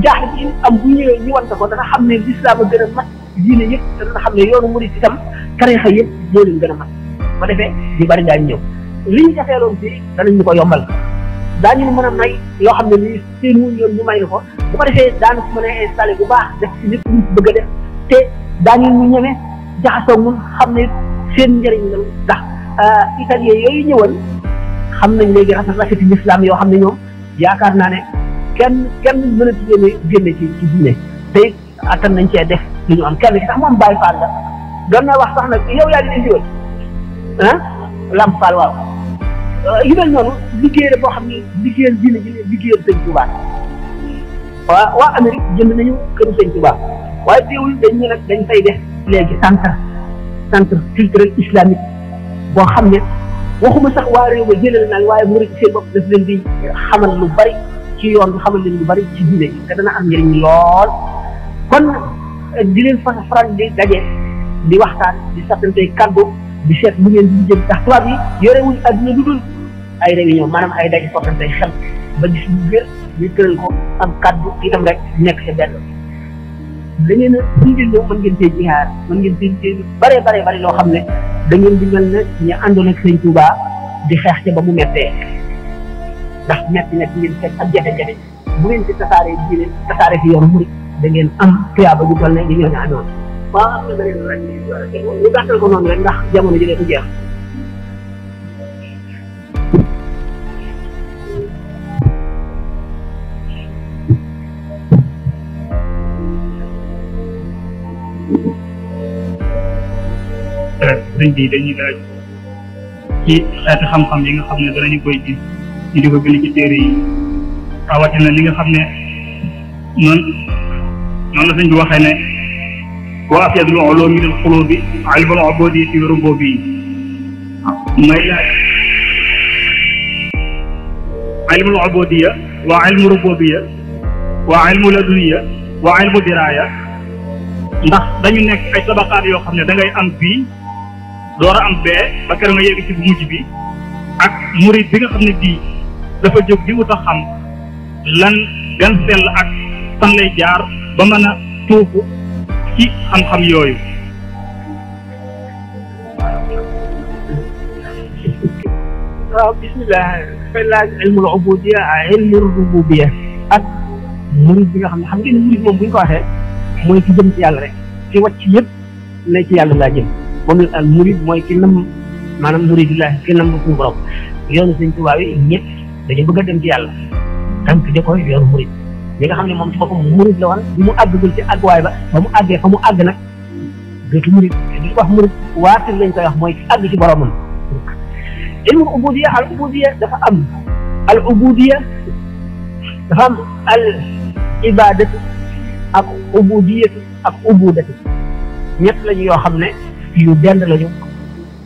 jaaxle ci am bu ñëwee ñu wante ko dana xam ne l'islam a gën a mat diine yëpp te dana xam ne yoonu murid itam tarixa yëpp moo leen gën a mat bu ko defee ñu bari daañu ñëw li ñu jafeeloon fii danañ ñu ko yombal daañu mën a may yoo xam ne nii seen wuñ yoon ñu may na ko bu ko defee daanu ko mën a installé bu baax def ci lépp luñ bëgg a def te daañu ñu ñeme jaxasoo mun xam ne seen njëriñ la ndax italien yooyu ñëwoon xam nañ léegi rafeti l'islam yoo xam ne ñoom yaakaar naa ne kenn mënatu leen a génne ci diine te attan nañ cee def li ñu am kenn ci sax moom Baye Fall la doon na wax sax nag yow yaa di indiwoon ah Lamp Fall waaw yu mel noonu liggéey la boo xam ne liggéeyal diine ji liggéeyal sëñ Touba waa Amérique jënd nañu këru sëñ Touba waaye teewul dañ ñu nag dañ fay def léegi centre culturel islamique boo xam ne waxuma sax waa réew ma jëlal naan waaye murid seen bopp daf leen di xamal lu bari ci yoon bi xamal leen lu bari ci diine ji te dana am njëriñ lool kon di leen faral di daje di waxtaan di sattante kaddu di seet lu ngeen di jëm ndax tubaab yi yorewuñ adduna lu dul ay réunion maanaam ay daje sottante xel ba gis lu wér ñu tëral ko am kaddu itam rek nekk ca benn da ngeen a indil ñëw mën ngeen cee jihaar mën ngeen cee bare loo xam ne da ngeen di mel ne ñu àndoon ak sëñ Touba di xeex ca ba mu mettee ndax metti nekk ngeen fekk ak jafe-jafe bu ngeen ci tasaaree diine tasaaree fi yoonu murid da ngeen am tuyaaba ju toll ne di ñooñu àndoon waaw am na beneen rek ñu gàttal ko noonu rek ndax jamono ji du jeex sëñ bi dañuy laaj ci xeeti xam-xam yi nga xam ne danañu koy gis ñu di ko bind ci téere yi rawatina li nga xam ne noonu la sëñ bi waxee ne wa afyadul ulumi min al-qulubi ilmul ubudiyyati wa rububiyya may laaj ilmul ubudiyya wa ilmu rububiyya wa ilmu laduniyya wa ilmu diraya ndax dañu nekk ay tabaqaat yoo xam ne da ngay am bii door a am bee ba keroog nga yegg ci bu mujj bi ak murid bi nga xam ne bii dafa jóg di wut a xam lan gan sell ak fan lay jaar ba mën a tuufu ci xam-xam yooyu. waaw bismillah dafay laaj ilmul ubudiyya ak ilmu rububiyya ak murid bi nga xam ne xam ngeen ne murid moom bu ñu ko waxee mooy ki jëm ci yàlla rek ci wàcc yëpp ne ci yàlla laa jëm moom la al murid mooy ki nam maanaam muridullah ki nam suñu borom yoonu sëñ Tuubaa yi ñëpp dañu bëgg a dem ci yàlla tànk di ko yoonu murid li nga xam ne moom ci boppam murid la woon bi mu àggagul ci àgguwaay ba mu àggee fa mu àgg nag dootu murid di ko wax murid waatil lañ koy wax mooy ki àgg ci boromam. ilmu ubudiyya al ubudiyya dafa am al ubudiyya dafa am al ibadatu ak ubudiyyatu ak ubudatu ñett lañu yoo xam ne yu dend lañu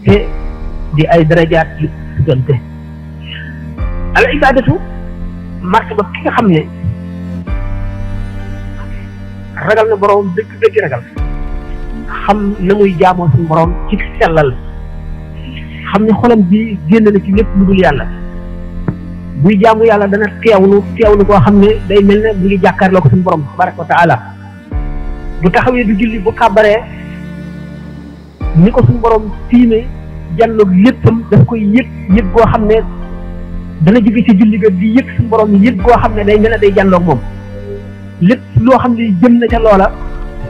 te di ay darajaat yu bëggante al ibadatu martaba ki nga xam ne ragal na borom dëgg ragal xam na muy jaamoo suñu borom ci sellal xam ne xolam bi génn na ci lépp lu dul yàlla buy jaamu yàlla dana teewlu koo xam ne day mel ne mu ngi jàkkaarloo ko suñu borom tabaraka wa taala bu taxawee du julli bu kàbbaree ni ko suñu borom tiime jàlloog léppam daf koy yëg goo xam ne dana jóge ci julli ga di yëg suñu borom yëg goo xam ne day mel ne day jàlloog moom lépp loo xam ne jëm na ca loola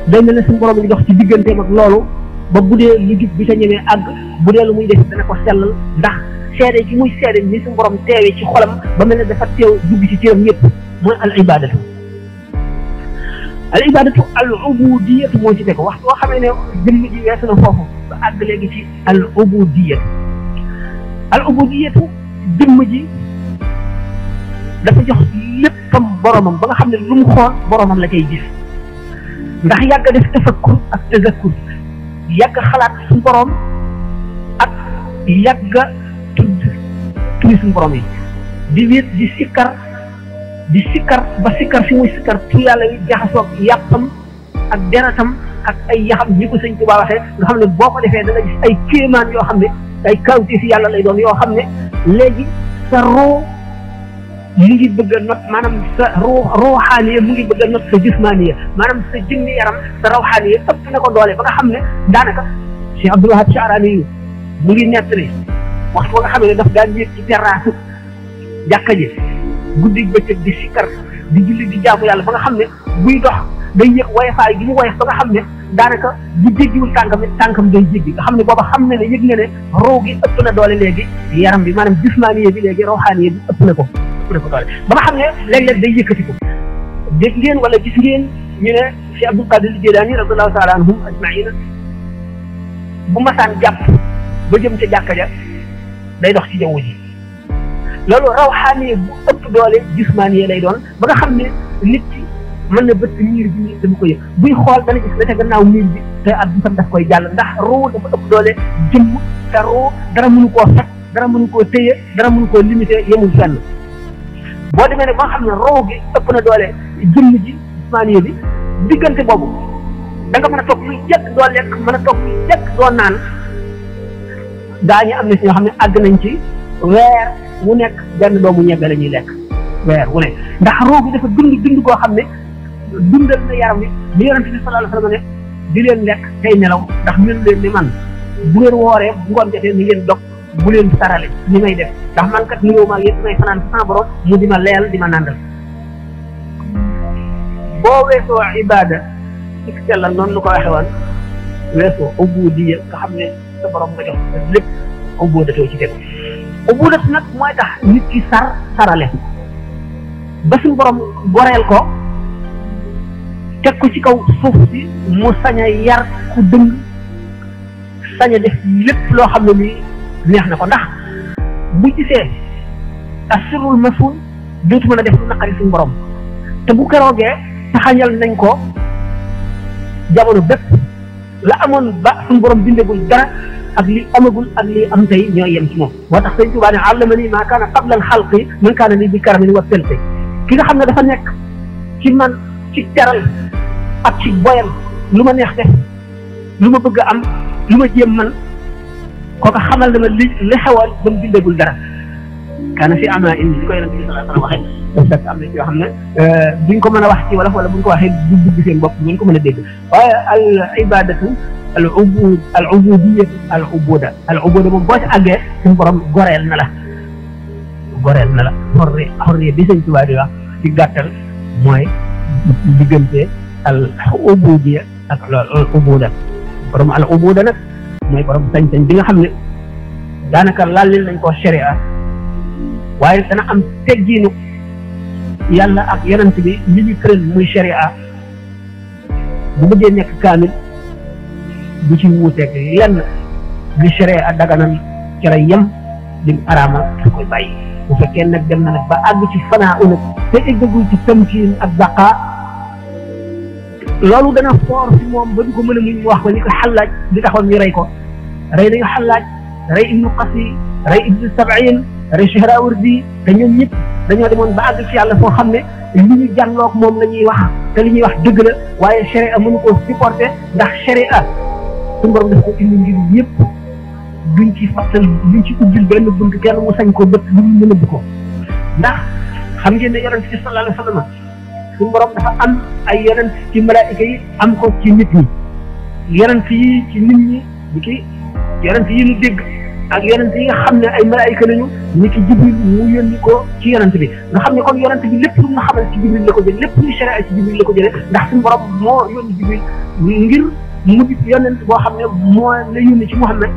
day mel ne suñu borom di dox ci digganteem ak loolu ba bu dee lu jub bi ca ñemee àgg bu dee lu muy def dana ko sellal ndax seede gi muy seede ni suñu borom teewee ci xolam ba mel ne dafa teew dugg ci cëram yëpp mooy al ibadatu al ubudiyatu moo ci teg wax boo xamee ne jëmm ji weesu na foofu ba àgg léegi ci al ubudiyatu jëmm ji dafa jox léppam boromam ba nga xam ne lu mu xool boromam la koy gis ndax yàgg def tafakkur ak tazakkur yàgg xalaat suñu borom ak yàgg tudd suñu borom yi di wéet di sikkar ba sikkar fi muy sikkar tu yàlla yi jaxasoog yàppam ak deratam ak ay yaxam ñi ko sëñ Tuubaa waxee nga xam ne boo ko defee da nga gis ay kéemaan yoo xam ne ay kawti fi yàlla lay doon yoo xam ne léegi sa roo mu ngi bëgg a not maanaam sa ruuxaaniya mu ngi bëgg a not sa jismaaniya maanaam sa jëmmi yaram sa rawxaaniya ëpp na ko doole ba nga xam ne daanaka Cheikh Abdul Wahab Sha'rani yi mu ngi nettali waxtu ba nga xam ne daf daan yéeg ci terrasse jàkka ji guddi bëccëg di sikkar di julli di jaamu yàlla ba nga xam ne buy dox day yëg woyofaay gi mu woyof ba nga xam ne daanaka bu jéggiwul tànkam day jéggi nga xam ne booba xam ne yëg nga ne roo gi ëpp na doole léegi yaram bi maanaam jismaaniya bi léegi rawxaaniya bi ëpp na ko doole ba nga xam ne léeg-léeg day yëkkati ko dégg ngeen wala gis ngeen ñu ne Cheikh Abdul Qadir Jilaani radiyallahu taala anhum ajmaina bu masaan jàpp ba jëm ca jàkka ja day dox ci jaww ji loolu rawxaaniya bu ëpp doole jismaaniya lay doon ba nga xam ne nit ki mën na bëtt miir bi nii dama ko yëg buy xool dana gis la ca gannaaw miir bi te at bi tam daf koy jàll ndax ruu dafa ëpp doole jëmm te ruu dara mënu koo fekk dara mënu koo téye dara mënu koo limité yemul fenn boo demee nag ba nga xam ne ruu gi ëpp na doole jëmm ji jismaaniya bi diggante boobu da nga mën a toog luy jekk doo lekk mën a toog luy jekk doo naan daañu am na si ñoo xam ne àgg nañ ci weer wu nekk benn doomu ñebbe la ñuy lekk weer wu nekk ndax ruu gi dafa dund koo xam ne dundal na yaram wi li yonente bi sallallahu alayhi wa sallam ne di leen lekk tey nelaw ndax melu leen ni man bu ngeen wooree bu ngoon jotee ni ngeen dog bu leen sarale ni may def ndax man kat nuyoo maa yëpp may fanaan sans borom mu di ma leel di ma nàndal boo weesoo ibada ci sellal noonu lu ko waxe woon weesoo ubudiya nga xam ne sa borom nga jox lépp ubudatoo ci tegu ubudat nag mooy tax nit ki sarale ba suñu borom goreel ko teg ko ci kaw suuf si mu sañ a yar ku dëng sañ a def lépp loo xam ne nii neex na ko ndax bu gisee asirul masul dootu mën a def lu naqari suñu borom te bu keroogee taxañal nañ ko jamono bépp la amoon ba suñu borom bindagul dara ak li amagul ak li am tey ñooy yem ci moom moo tax sëñ Tuubaa ne allamani maa kaana qabla al-xalqi man kaana li bi karamin wa selti ki nga xam ne dafa nekk ci man ci teral ak ci boyal lu ma neex def lu ma bëgg a am lu ma jéem man kooka xamal dama li xewal ba mu bindagul dara kaana fi ama indi li ko yonent bi sallallahu alayhi wa sallam waxee fekk am na ci yoo xam ne duñ ko mën a wax ci wala buñ ko waxee du dugg seen bopp duñ ko mën a dégg waaye al ibadatu al ubuda moom boo ci àggee suñu borom goreel na la xorriya bi sëñ Tuubaa di wax ci gàttal mooy diggante al ubudiya ak al ubuda borom al ubuda nag mooy borom sañ-sañ bi nga xam ne daanaka laalil nañ ko sharia waaye dana am teggiinu yàlla ak yonent bi li ñu tëral muy sharia bu bëggee nekk kaamil du ci wuuteeg lenn li sharia daganal ci lay yem lim araama da koy bàyyi bu fekkee nag dem na nag ba àgg ci fanaa nag te eggagul ci tamkiin ak baqa loolu dana foor si moom ba du ko mën a muñ wax ko ni ko xallaaj li taxoon ñu rey ko rey nañu xallaaj rey ibnu qasi rey iblis sabain rey Suhrawardi te ñoom ñëpp dañoo demoon ba àgg ci yàlla foo xam ne li ñu jànloog moom la ñuy wax te li ñuy wax dëgg la waaye sharia mënu koo supporter ndax sharia suñu borom daf ko indi ngir ñëpp duñ ci fàttal duñ ci ubbil benn bunt kenn mu sañ ko bët lu ñu mën a bu ko ndax xam ngeen ne yonent bi sallallahu alayhi wa sallam suñu borom dafa am ay yonent ci malaayika yi am ko ci nit ñi yonent yi ci nit ñi ni ki yonent yi ñu dégg ak yonent yi nga xam ne ay malaayika lañu ni ki Jibril mu yónni ko ci yonent bi nga xam ne kon yonent bi lépp lu nga xamal ci Jibril la ko jële lépp lu sharia ci Jibril la ko jële ndax suñu borom moo yónni Jibril ngir mu di yonent boo xam ne moo la yónni ci Muhammad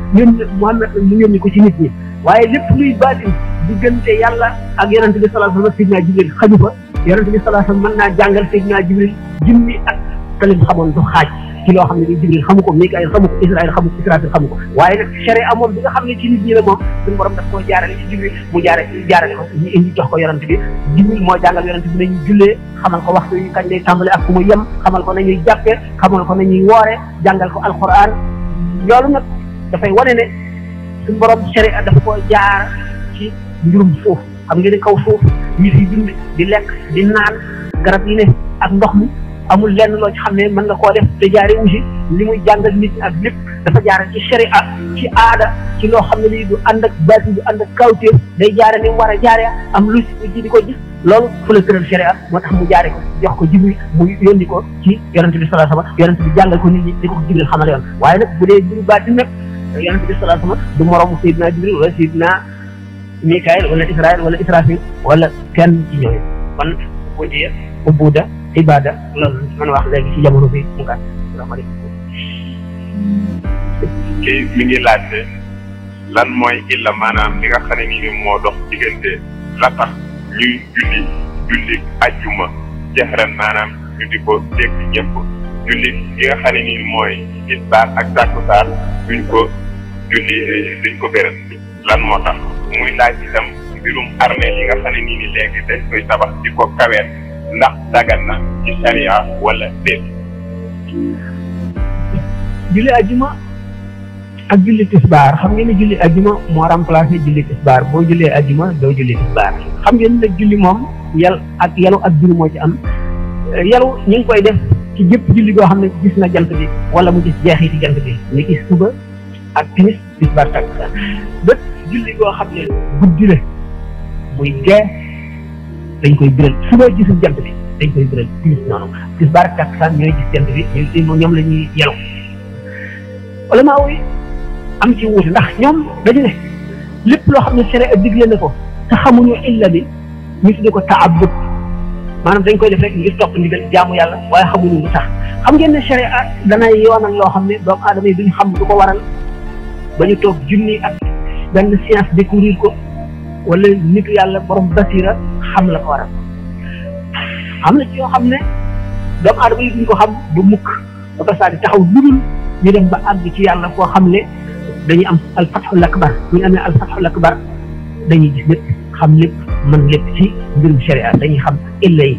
mu yónni ko ci nit ñi waaye lépp luy baatin diggante yàlla ak yonent bi sallallahu alayhi wa sallam Seydina Jibril xaju fa yonent bi sallallahu alayhi wa sallam mën naa jàngal Seydina Jibril junni ak talim xamoon du xaaj ci loo xam ne ni Jibril xamu ko Mikaayil xamu ko Israël xamu ko Israfil xamu ko waaye nag sharia moom bi nga xam ne ci nit ñi la moom suñu borom daf koo jaarale ci Jibril mu jaarale ko ñu indi jox ko yonent bi Jibril moo jàngal yonent bi nañu jullee xamal ko waxtu yi kañ lay tàmbale ak fu mu yem xamal ko nañuy jàppe xamal ko nañuy woore jàngal ko alquran loolu nag dafay wane ne suñu borom sharia daf koo jaar ci mbirum suuf xam nga ne kaw suuf ñi fi dund di lekk di naan garab yi ne ak ndox mi amul lenn loo ci xam ne mën nga koo def te jaaree wu si li muy jàngal nit ñi ak lépp dafa jaare ci sharia ci aada ci loo xam ne lii du ànd ak baati du ànd ak kawteef day jaare ni mu war a jaaree am lu ci di ko gis loolu fu la tëral sharia moo tax mu jaare ko jox ko Jibril mu yónni ko ci yonent bi sallallahu alayhi wasallam yonent bi jàngal ko nit ñi di ko Jibril xamal yoon waaye nag bu dee biru baati nag yonent bi sallallahu alayhi wasallam du moromu Seydina Jibril wala Seydina Mikaayil wala Israël wala Israfil wala kenn ci ñooñu kon ubudiya ubuda ibada loolu mën a wax léegi ci jamono bi mu gàtt asalaamaaleykum. kii mi ngi laajte lan mooy illa maanaam li nga xam ne nii moo dox diggante la tax ñuy julli ajjuma jahran maanaam ñu di ko dégg ñëpp julli li nga xam ne nii mooy tisbaar ak takkusaan duñ ko béral lan moo tax muy laaj itam mbirum armeel yi nga xam ne nii léegi dañ koy tabax di ko kaweel ndax dagan na ci sharia wala déet. julli ajjuma ak julli tisbaar xam ngeen ne julli ajjuma moo remplacé julli tisbaar boo jullee ajjuma doo julli tisbaar xam ngeen ne julli moom yalu ak julli moo ci am yalu ñu ngi koy def ci jëpp julli goo xam ne gis na jant bi wala mu gis jeexiti jant bi ni ki suba ak timis tisbaar takkusaan bët julli goo xam ne guddi la muy gee dañ koy biral suba gisul jant bi dañ koy biral timis noonu tisbaar ak takkusaan ñooy gis jant bi ñoom la ñuy yalu ulama yi am ci wuute ndax ñoom dañu ne lépp loo xam ne sharia digle na ko te xamuñu illa bi ñu tudde ko ta'abbud maanaam dañ koy def rek ngir topp ndigal jaamu yàlla waaye xamuñu lu tax xam ngeen ne sharia danay yoonal loo xam ne doomu aadama yi duñ xam lu ko waral ba ñu toog junni ak benn science découvrir ko wala nitu yàlla borom basira xam la ko waral am na ci yoo xam ne doomu aadama yi duñ ko xam ba mukk ba ko saa di taxaw ludul ñu dem ba àgg ci yàlla foo xam ne dañuy am alfathul akbar bu ñu amee alfathul akbar dañuy gis lépp xam lépp mën lépp ci mbirum sharia dañuy xam illa yi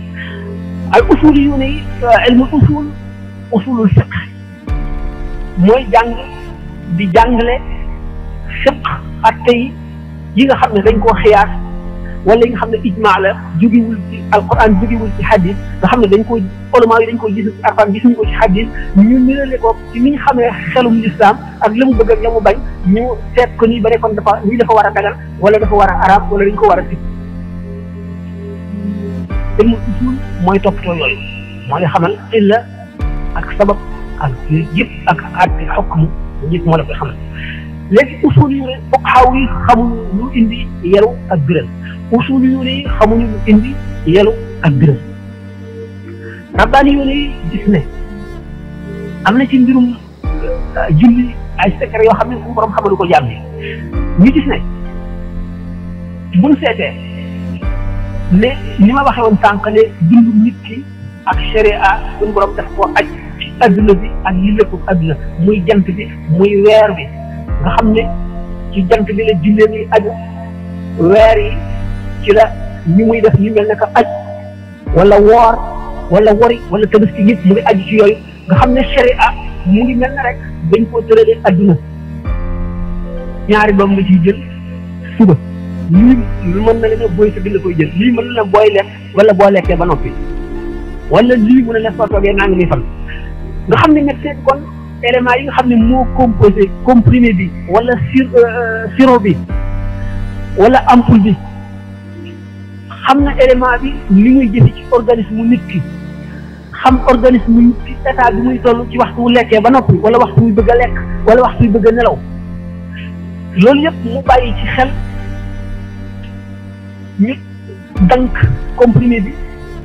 al usul yu ne ilmul usulul fiqh mooy jàng di jàngale fiqh atte yi nga xam ne dañ koo xiyaas wala yi nga xam ne ijmaa la jógewul ci alquran jógewul ci hadis nga xam ne dañ ko ulama yi dañ ko gis ci alquran gisuñu ko ci hadis ñu nirale ko ci ni ñu xamee xelum lislaam ak la mu bëgg ak la mu bañ ñu seet ko nii ba ne kon lii dafa war a dagal wala dafa war a araam wala dañ ko war a sib ilmu usul mooy toppatoo yooyu moo lay xamal illa ak sabab ak yëpp ak àtte xukm yëpp moo la koy xamal léegi usul yu ne fuqahaa yi xamuñu lu indi yaru ak biral usul yu ne xamuñu lu indi yaru ak biral rabbaani yu ne gis ne am na ci mbirum julli ay secret yoo xam ne suñu borom xamalu ko jaam bi ñu gis ne buñ seetee ne ni ma waxee woon sànq ne dundu nit ki ak sharia suñu borom daf koo aj ci adduna bi ak li lépp adduna muy jant bi muy weer bi nga xam ne ci jant bi la jullee ni aju weer yi ci la ñu muy def ñu mel ne que aj wala woor wala wori wala tabaski yëpp mu ngi aju ci yooyu nga xam ne sharia mu ngi mel ne rek dañ koo tëralee adduna ñaari doom nga ciy jël suba lii mën na leen booy sa bind koy jël lii mën na booy lekk wala boo lekkee ba noppi wala lii mën na la soo toogee naa ngi muy fan nga xam ne médecin bi kon éléments yi nga xam ne moo composé comprimé bi wala sirop bi wala ampoule bi xam na élément bi li muy jëfi ci organisme nit ki xam organisme nit ki état bi muy toll ci waxtu wu lekkee ba noppi wala waxtu muy bëgg a lekk wala waxtu muy bëgg a nelaw loolu yëpp mu bàyyi ci xel ñu dank comprimé bi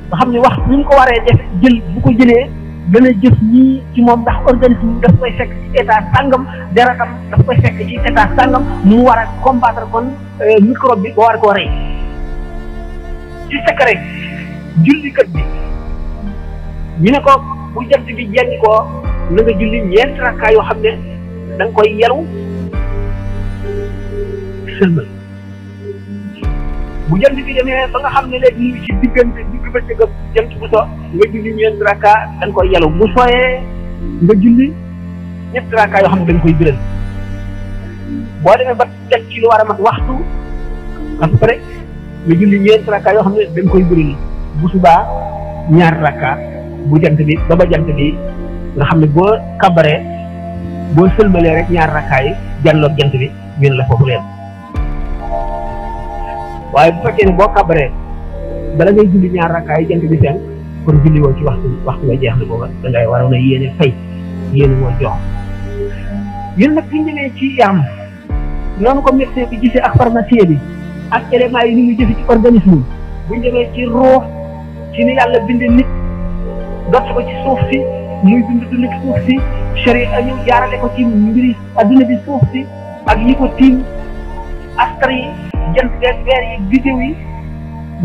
nga xam ne wax ni mu ko waree def jël bu ko jëlee dana jëf nii ci moom ndax organisme bi daf koy fekk ci état sàngam deretam daf koy fekk ci état sàngam mu war a combattre kon microbe bi ba war koo rey ci secret jullikat bi ñu ne ko bu jant bi jenni koo na nga julli ñeent rakkaa yoo xam ne da nga koy yelu sëlmal bu jant bi demee ba nga xam ne léegi ñu ngi ci diggante digg bëccëg ak jant bu so nga julli ñeent rakkaa da nga koy yelu bu sooyee nga julli ñett rakkaa yoo xam ne da nga koy biral boo demee ba teg ci lu war a mat waxtu après nga julli ñeent rakkaa yoo xam ne da nga koy biral bu subaa ñaar rakkaa bu jant bi ba jant bi nga xam ne boo kabaree boo sëlmalee rek ñaar rakkaa yi jàlloog jant bi ñu ne la foofu leen waaye bu fekkee ne boo kabaree bala ngay julli ñaar rakkaa yi jant bi seen kon julli woo ci waxtu nga jeex na booba da ngay waroon a yéene fay yéene moo jox yéen nag fi ñu demee ci yaram noonu ko médecin bi gisee ak pharmacien bi ak éléments yi ni muy jëfe ci organisme bu ñu demee ci ruux ci ni yàlla bindee nit dott ko ci suuf si muy dund suuf si sharia ñëw jaarale ko ci mbiri adduna bi suuf si ak yi ko tiim astre yi jant beeg weer yi bidéew yi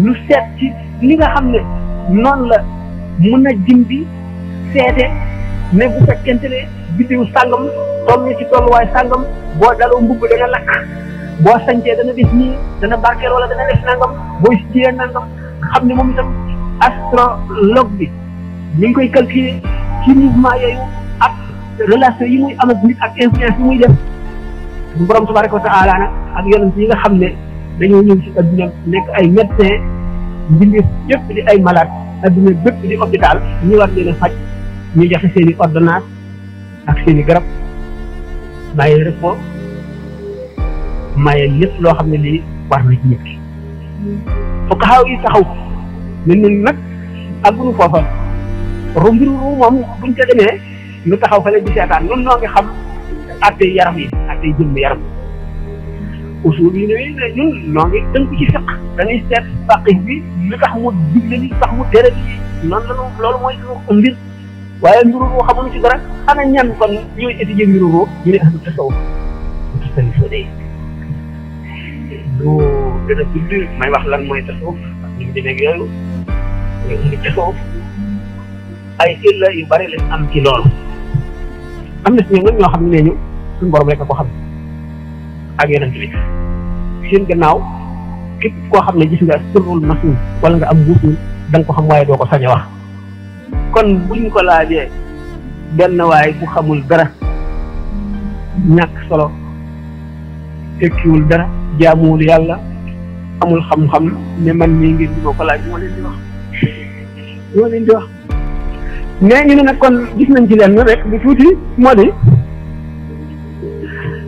lu seet ci li nga xam ne noonu la mën a jëm bi seete ne bu fekkente ne bidéew sàngam toll na ci tolluwaay sàngam boo daloo mbubb dana lakk boo sañcee dana def nii dana barkeel wala dana def nangam booy jiyee nangam xam ne moom itam astrologue bi ñu ngi koy calculer ci mouvement yooyu ak relation yi muy am ak nit ak influence yi muy def bu borom tabaraka wa taala nag ak yonent yi nga xam ne dañoo ñëw ci adduna nekk ay médecin mbindeef yëpp di ay malade adduna bépp di hôpital ñu war leen a faj ñu joxe seen i ordonnance ak seen i garab maye repos maye lépp loo xam ne lii war na ci nit ki fokk xaw yi taxaw ne ñun nag àggunu foofa mbiru ru moom buñ ko demee ñu taxaw fale di seetaan ñun noo ngi xam attey yaram yi attey jëmm yaram usul yi ne ñun noo ngi tënku ci fiq dañuy seet faqih bi li tax mu digle li tax mu tere li noonu la loolu mooy suñu mbir waaye mbiru ru xamuñu ci dara ana ñan kon ñooy étudier mbiru ru ñu ne ahlu tasawuf tasawuf day lu gën a gudd may wax lan mooy tasawuf ak ñu demee ak yooyu ñu indi tasawuf ay illa yu bari lañ am ci loolu am na si ñoom nag ñoo xam ne ñu suñu borom rek a ko xam ak yonent bi seen gannaaw képp koo xam ne gis nga sirrul masul wala nga am buusul da nga ko xam waaye doo ko sañ a wax kon buñ ko laajee benn waay bu xamul dara ñàkk solo tekkiwul dara jaamuwul yàlla amul xam-xam ne man mii ngir di ma ko laaj moo leen di wax mais ñu ne nag kon gis nañ ci lenn rek lu tuuti moo di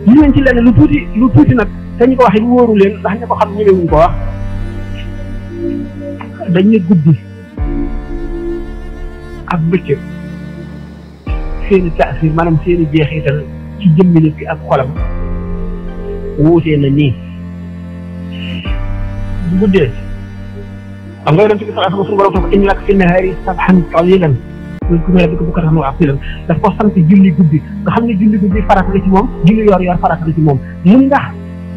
gis nañ ci lenn lu tuuti nag te ñu ko waxee lu wóoru leen ndax ñu ko xam ñëwewuñ ko wax dañ ne guddi ak bëccëg seeni taasir maanaam seeni jeexital ci jëmmi nit ki ak xolam wuutee na nii bu guddee xam nga yonent bi sallallahu alayhi wa sallam suñu borom ko inna laka fi nahaari sabhan tawilan ko mel ko bukkatan wa asilan daf ko sant julli guddi nga xam ne julli guddi farata la ci moom julli yor farata la ci moom mun ndax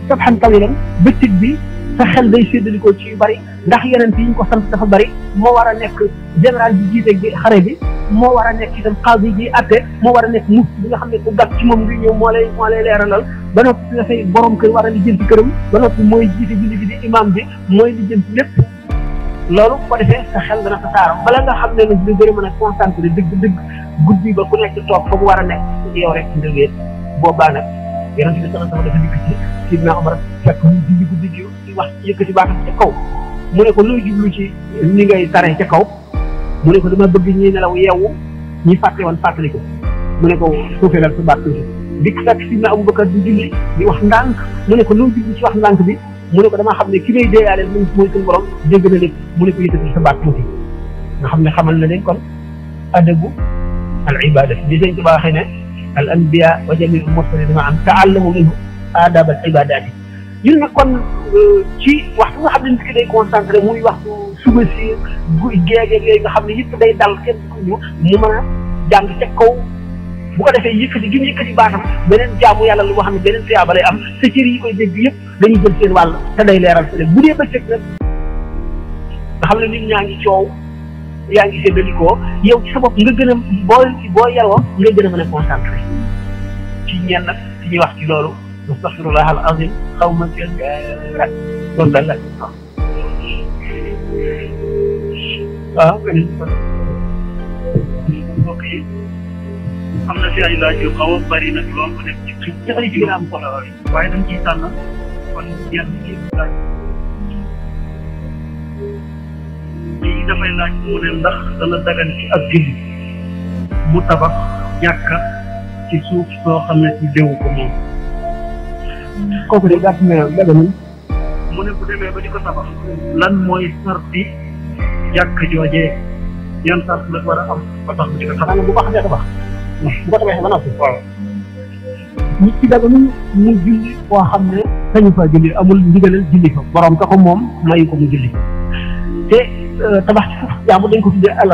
sabhan tawilan bëccëg bi sa xel day séddalikoo ci yu bari ndax yonent yi ñu ko sant dafa bari moo war a nekk général bi jiite gi xare bi moo war a nekk itam xaadi ji atte moo war a nekk mufti bi nga xam ne ku gàtt ci moom ngi ñëw moo lay leeralal ba noppi nga say borom kër war a lijjanti këram ba noppi mooy jiite julli bi di imam bi mooy lijjanti lépp loolu bu ko defee sa xel dana tasaaroo bala nga xam ne nag di gën a mën a concentré dëgg guddi ba ku nekk toog fa mu war a nekk yow rek nga wéet boobaa nag yonent bi sallallahu alayhi wa sallam dafa dikk ci Sidna Omar fekk mu julli guddi gi di wax yëkkati baatam ca kaw mu ne ko looy jublu ci ni ngay taree ca kaw mu ne ko dama bëgg ñi nelaw yeewu ñi fàtte woon fàttali ko mu ne ko suufeelal sa baat tuuti dikk fekk Sidna Abubakar di julli di wax ndànk mu ne ko loo jublu ci wax ndànk bi mu ne ko damaa xam ne ki may déeyaaleel moom mooy suñu borom dégg na lépp mu ne ko yëkkati sa baat tuuti nga xam ne xamal na leen kon adabu al ibada di sëñ Tuubaa waxee ne al anbiya wa jamiu mursalin ma am taallamu minhu adab al ibadati ñun nag kon ci waxtu nga xam ne nit ki day concentré muy waxtu suba si géegeeg yooyu nga xam ne yëpp day dal kenn ñu mu mën a jàng ca kaw bu ko defee yëkkati gi mu yëkkati baatam beneen jaamu yàlla lu xam ne beneen tuyaaba lay am sa cër yi koy dégg yëpp dañuy jël seen wàll te day leeral fële bu dee bëccëg nag nga xam ne nit ñaa ngi coow yaa ngi séddalikoo yow ci sa bopp nga gën a boo yaroo nga gën a mën a concentré ci ñenn nag ci ñuy wax ci loolu astaghfirullah al azim xaw ma seen rek loolu daal la waaw mbokk yi am na fi ay laaj yu xaw a bari nag lool ko def ci dafay ci gën a am solo waaye dañ ciy tànn kon yenn ci laaj lii dafay laaj mu ne ndax dana dagan ci ab jullit mu tabax jàkka ci suuf soo xam ne ci déwu ko moom kooku de gàtt na daganul mu ne bu demee ba di ko tabax lan mooy sarti jàkk joojee yan sart la war a am ba tax bu di ko tabax maanaam bu ko xasee tabax bu ko tabaxee ba noppi waaw nit ci daganul mu julli koo xam ne sañu fa julli amul ndigalal julli fa borom ka ko moom mayu ko mu julli te tabax ci suuf jaamu dañ ko tuddee al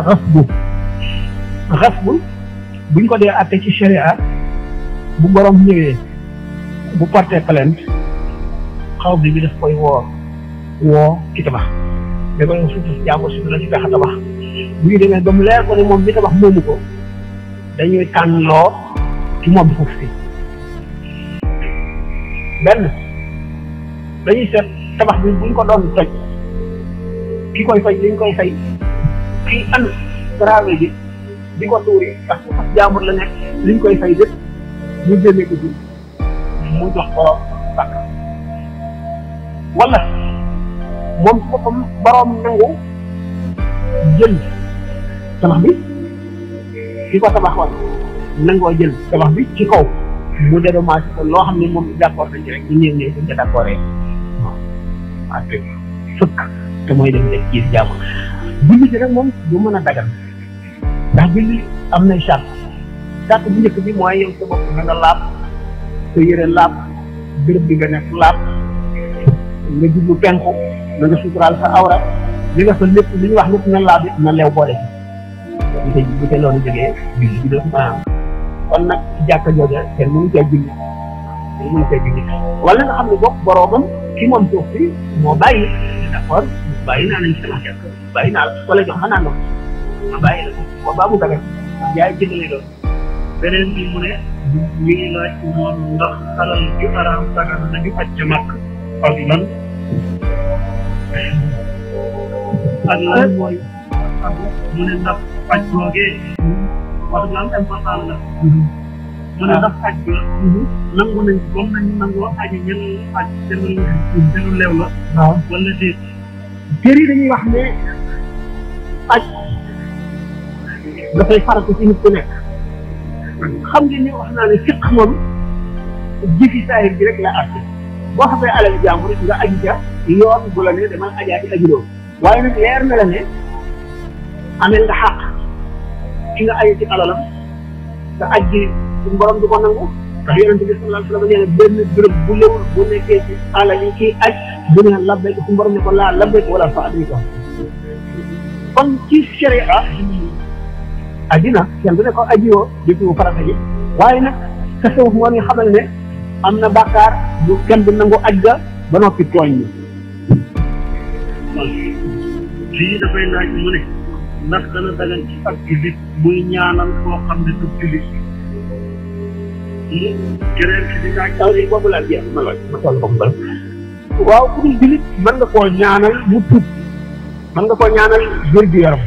xasbu buñ ko dee atte ci sharia bu borom ñëwee bu porté plainte xaw bi daf koy woo ki tabax mais ba suuf jaamu suuf la ci tax a tabax bu ñu demee ba mu leer ko ne moom bi tabax moomu ko dañuy tànnloo ci moom suuf si benn dañuy seet tabax bi buñ ko doon toj ki koy fay liñ koy fay kii ànd travail bi di ko tuuri ndax su fas jaamur la nekk liñ koy fay lépp ñu génne ko ci mu jox ko sàkk wala moom su boppam boroom nangu jël tabax bi ki ko tabaxoon nangoo jël tabax bi ci kaw mu dédommage ko loo xam ne moom d'accord nañ ci rek ñu néew ne duñ ca d'accord waaw fëkk te mooy dem rek ci jàmm julli ci rek moom du mën a dagal ndax julli am nay charte bu njëkk bi mooy yow sa bopp na nga laab sa yére laab béréb bi nga nekk laab nga jublu penku na nga suturaal sa awra li nga fa lépp li ñu wax lépp na laab na leew boole ci bu te loolu jógee julli bi doon maanaam kon nag ci jàkka jooja kenn mënu cee julli wala nga xam ne bopp boroomam ki moom suuf si moo bàyyi d'accord bàyyi naa nañ sama jàkk bàyyi naa la wala jox ma naan ma bàyyi la boobaa mu dagal jaay jënd lay doon beneen bi mu ne ñu ngi laaj moom ndax alal ju araam dagan nañu aj ca màkk ak lan mooy mu ne ndax aj googee wax nga am important la mu ne ndax aj la nangu nañ comme nañu nangoo aji ñen aj jëlu leew la waaw wala déet kër yi dañuy wax ne aj dafay faratu ci nit ku nekk xam ngeen ni wax naa ne fiq moom jëfi saahir bi rek la àtte boo xamee alal jàmbur nga aji ca yoon bu la ne demal ajaati ajuloo waaye nag leer na la ne amel nga xàq ki nga aji ci alalam te aj gi suñu borom du ko nangu ndax yonente bi sallallahu alayhi wa sallam nee na benn béréb bu lewul bu nekkee ci alal yi kii aj bu ne labbayk suñu borom ne ko laa labbayk wala fa adri ko kon ci sharia ajina kenn du ne ko ajiwoo jëfewu farata ji waaye nag tasawuf moo ñu xamal ne am na bàkkaar bu kenn du nangu aj ga ba noppi tooñ ñi lii dafay laaj mu ne ndax dana dagan ci ak jullit muy ñaanal koo xam ne du jullit keneen ci di laaj taw yi boobu laa jeex ma toll ko mbal waaw ku dul jullit mën nga koo ñaanal mu tuub mën nga koo ñaanal wér gu yaram